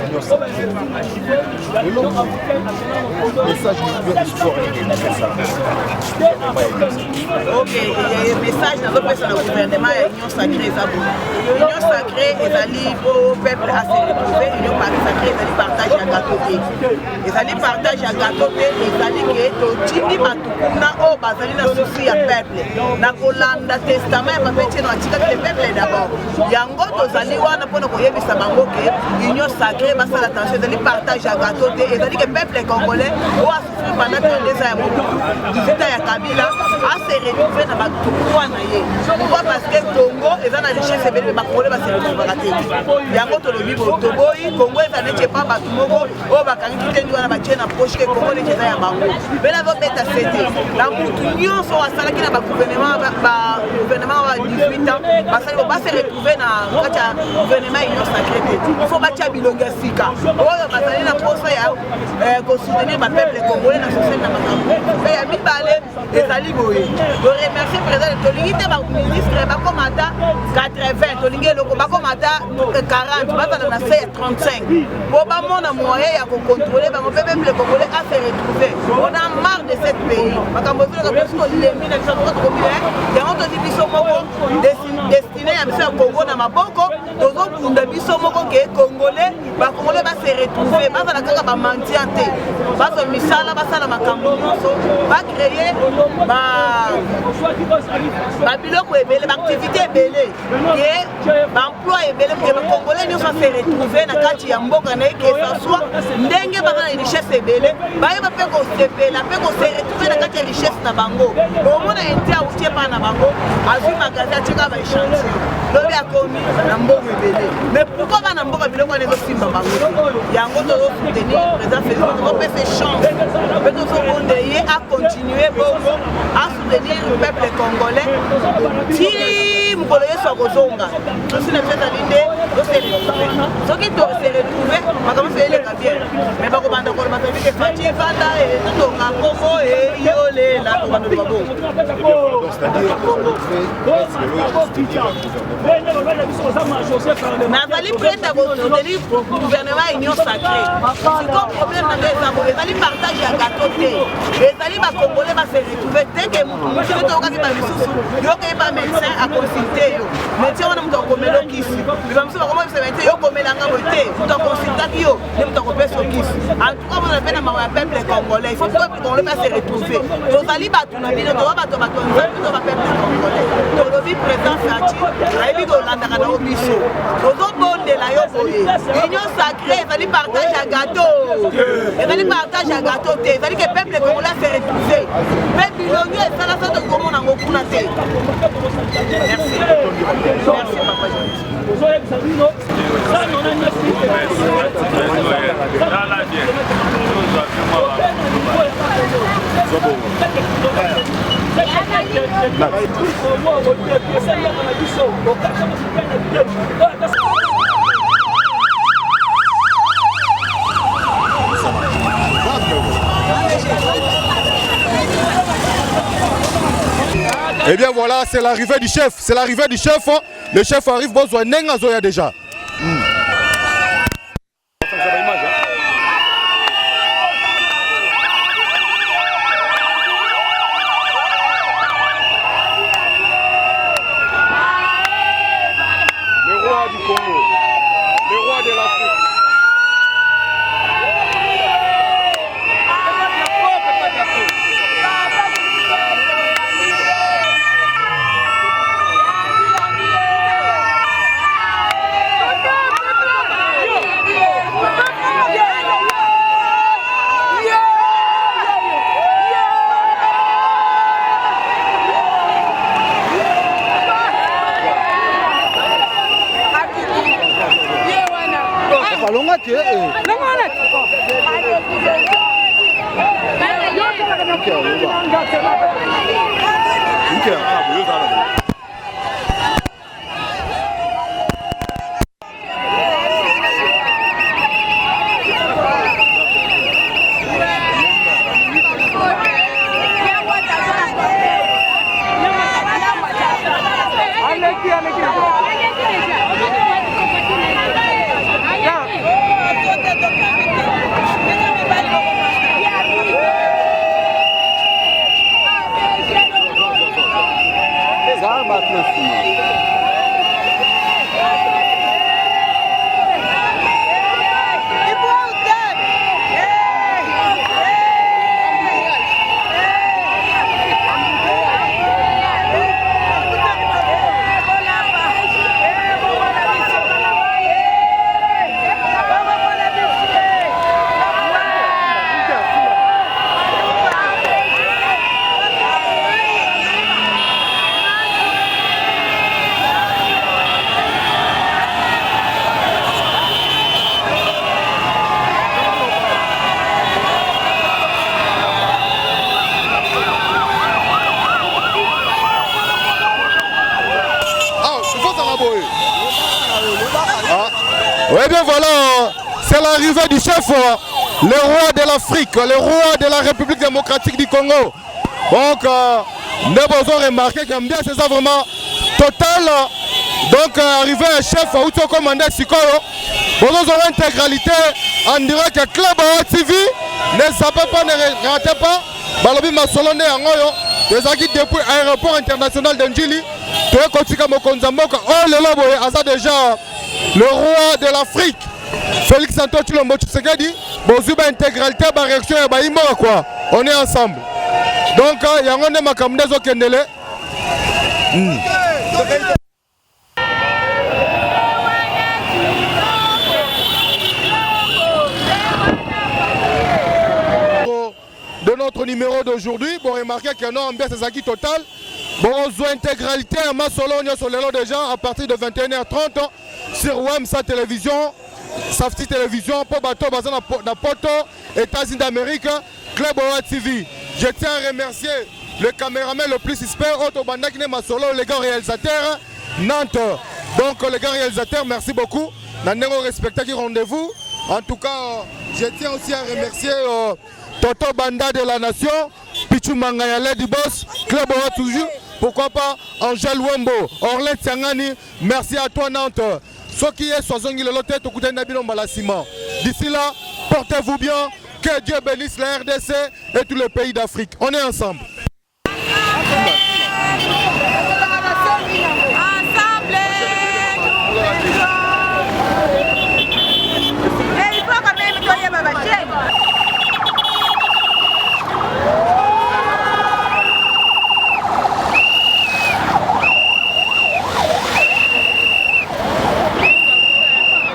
[SPEAKER 3] Union sacrée. Lelo message ya espoir nini opesa gouvernement ya Union?
[SPEAKER 2] Ok, message nazopesa na gouvernement ya Union sacrée eza boye. Union sacrée ezali po peuple a se retrouver. Union sacrée ezali partage ya gâteau te, ezali partage ya gâteau te. Ezali ke totindi bato kuna oyo bazali na souci ya peuple, na kolanda testament ya papa Etienne atikaki, le peuple d'abord. Yango tozali wana mpona koyebisa bango ke Union sacrée, basala attention, ezali partage ya gâteau te. Ezali ke peuple congolais oyo asouffrir pendant 32 ans ya Mobutu, 18 ans ya Kabila, ase retrouve na badroit na ye. Pourquoi? Parce que Congo eza na richesse ebele, me bacongolais base retrouvaka te. Yango tolobi boye, toboyi Congo eza neti epa bato moko oyo bakangi kitendi wana, batie na poche, ke Congo neti eza ya bango. Mpe nazobeta sete na mutu nyonso oyo asalaki na bagouvernement wa 18 ans, basali bo base retrouve na kati ya gouvernement Union sacrée te. Il faut batia bilongi ya sika oyo bazali na mposa ya kosoutenir bapeuple congolais na social na makambo. Mpe ya mibale ezali boye, toremercie président. Tolingi te baministre bakoma ata 80, tolingi eloko bakoma ata 40, bazala na se ya 35 po bamona moyen ya kocontrôle bango mpe peuple congolais a se retrouver. On a marre de cette pays. Makambo ezoleka, tosi tolembi na biso moko, tokomi yango tozi biso moko destinée ya biso ya Congo na maboko. Tozobunda biso moko ke congolais, bacongolais base retrouve, bazala kaka bamendiant te, bazwa misala, basala makambo nyonso, bacréer babiloko ebele, baactivité ebele, ke baemploi ebele, ke bacongolais nyonso ase retrouve na kati ya mboka na ye, ke ça soit ndenge baza na richesse ebele, bayeba mpe kosepela mpe kose retrouve na kati ya richesse na bango. Omona ente awuti epai na bango, azwi magasin, atika baéchantillon, lobi akomi na mbongo ebele. Mais pourquoi bana mboka biloko wana ezosimba bango te? Yango tozosoutenir président Félix, tozopesa chance mpe tozobonde ye acontinue bongo, asoutenir peuple congolais ti mokolo Yesu akozonga. Souci na biso ezali nde tose retrouve. Soki tose retrouve, makambo nyonso eleka bien. Mais bakobanda koloba toyebi ke Fatshi evanda, totonga Kongo, eyolela, tobanda loba bongo. Nazali prête ya kosoutenir gouvernement Union sacrée. Siko problème na ngai eza boye, ezali partage ya gâteau te, ezali bacongolais base retrouve te, ke mutu mosusu toyokaki bamisusu, yokeyi ba médecin aconsulte yo, médecin wana moto akomela okisi, me bamisusu bakomobisa médecin yo komelanga boye te. Moto aconsultaki yo nde moto akopesa okisi. En tout cas, mona mpe na mawa ya peuple congolais. Il faut peuple congolais mpe ase retrouve. Tozali bato na bino, toza bato, bato ya Nzambe, to bapeuple congolais. Tolobi président Fatshi ayebi kolandaka na yo biso, tozobondela yo boye. Union sacrée ezali partage ya gâteau, ezali partage ya gâteau te, ezali ke peuple congolais se retrouve mpe bilongi esala sa tokomona yango kuna te. Merci, merci papa.
[SPEAKER 3] Eh bien voilà, c'est l'arrivée du chef. C'est l'arrivée du chef. Le chef arrive, bozwa ndenge azoya déjà. Le roi du Congo, le roi de l'Afrique. Balonga te. Oui bien voilà, c'est l'arrivée du chef, le roi de l'Afrique, le roi de la République démocratique du Congo. Donc, nde bozo remarquer que ambiance eza vraiment total. Donc, arrivé un chef auti okomanda sikoyo, bozozwa intégralité en direct ya Club Awa TV. Ne zappez pas, ne ratez pas. Balobi masolo nde yango oyo ezalaki depuis aéroport international de Ndjili. Toye kotika mokonzi ya mboka oyo lelo boye aza déjà le roi de l'Afrique, Félix Antoine Tshilombo Tshisekedi. Bozwi ba intégralité ba réaction ya bayimboka quoi. On est ensemble. Donc yango nde makambo nde ezokendele. De notre numéro d'aujourd'hui, bon, remarquez que non, ambiance ezalaki total. Bon, ozwa intégralité ya masolo nyonso lelo déjà à partir de 21h30 sur Wemsa Télévision, Safety Télévision, mpo bato baza na poto, États-Unis d'Amérique, Club Oa TV. Je tiens à remercier le caméraman le plus suspect, Otto Bandakine Masolo, les gars réalisateurs, Nantes. Donc les gars réalisateurs, merci beaucoup. Na ndenge respectaki rendez-vous. En tout cas, je tiens aussi à remercier Toto Banda de la Nation, Pichu Mangaya Lady Boss, Club Oa toujours. Pourquoi pas Angèle Wembo, Orlin Tiangani, merci à toi Nantes. Soki ye swazongi lelo te, tokutani na bino mbala nsima. D'ici là, portez-vous bien. Que Dieu bénisse la RDC et tous les pays d'Afrique. On est ensemble.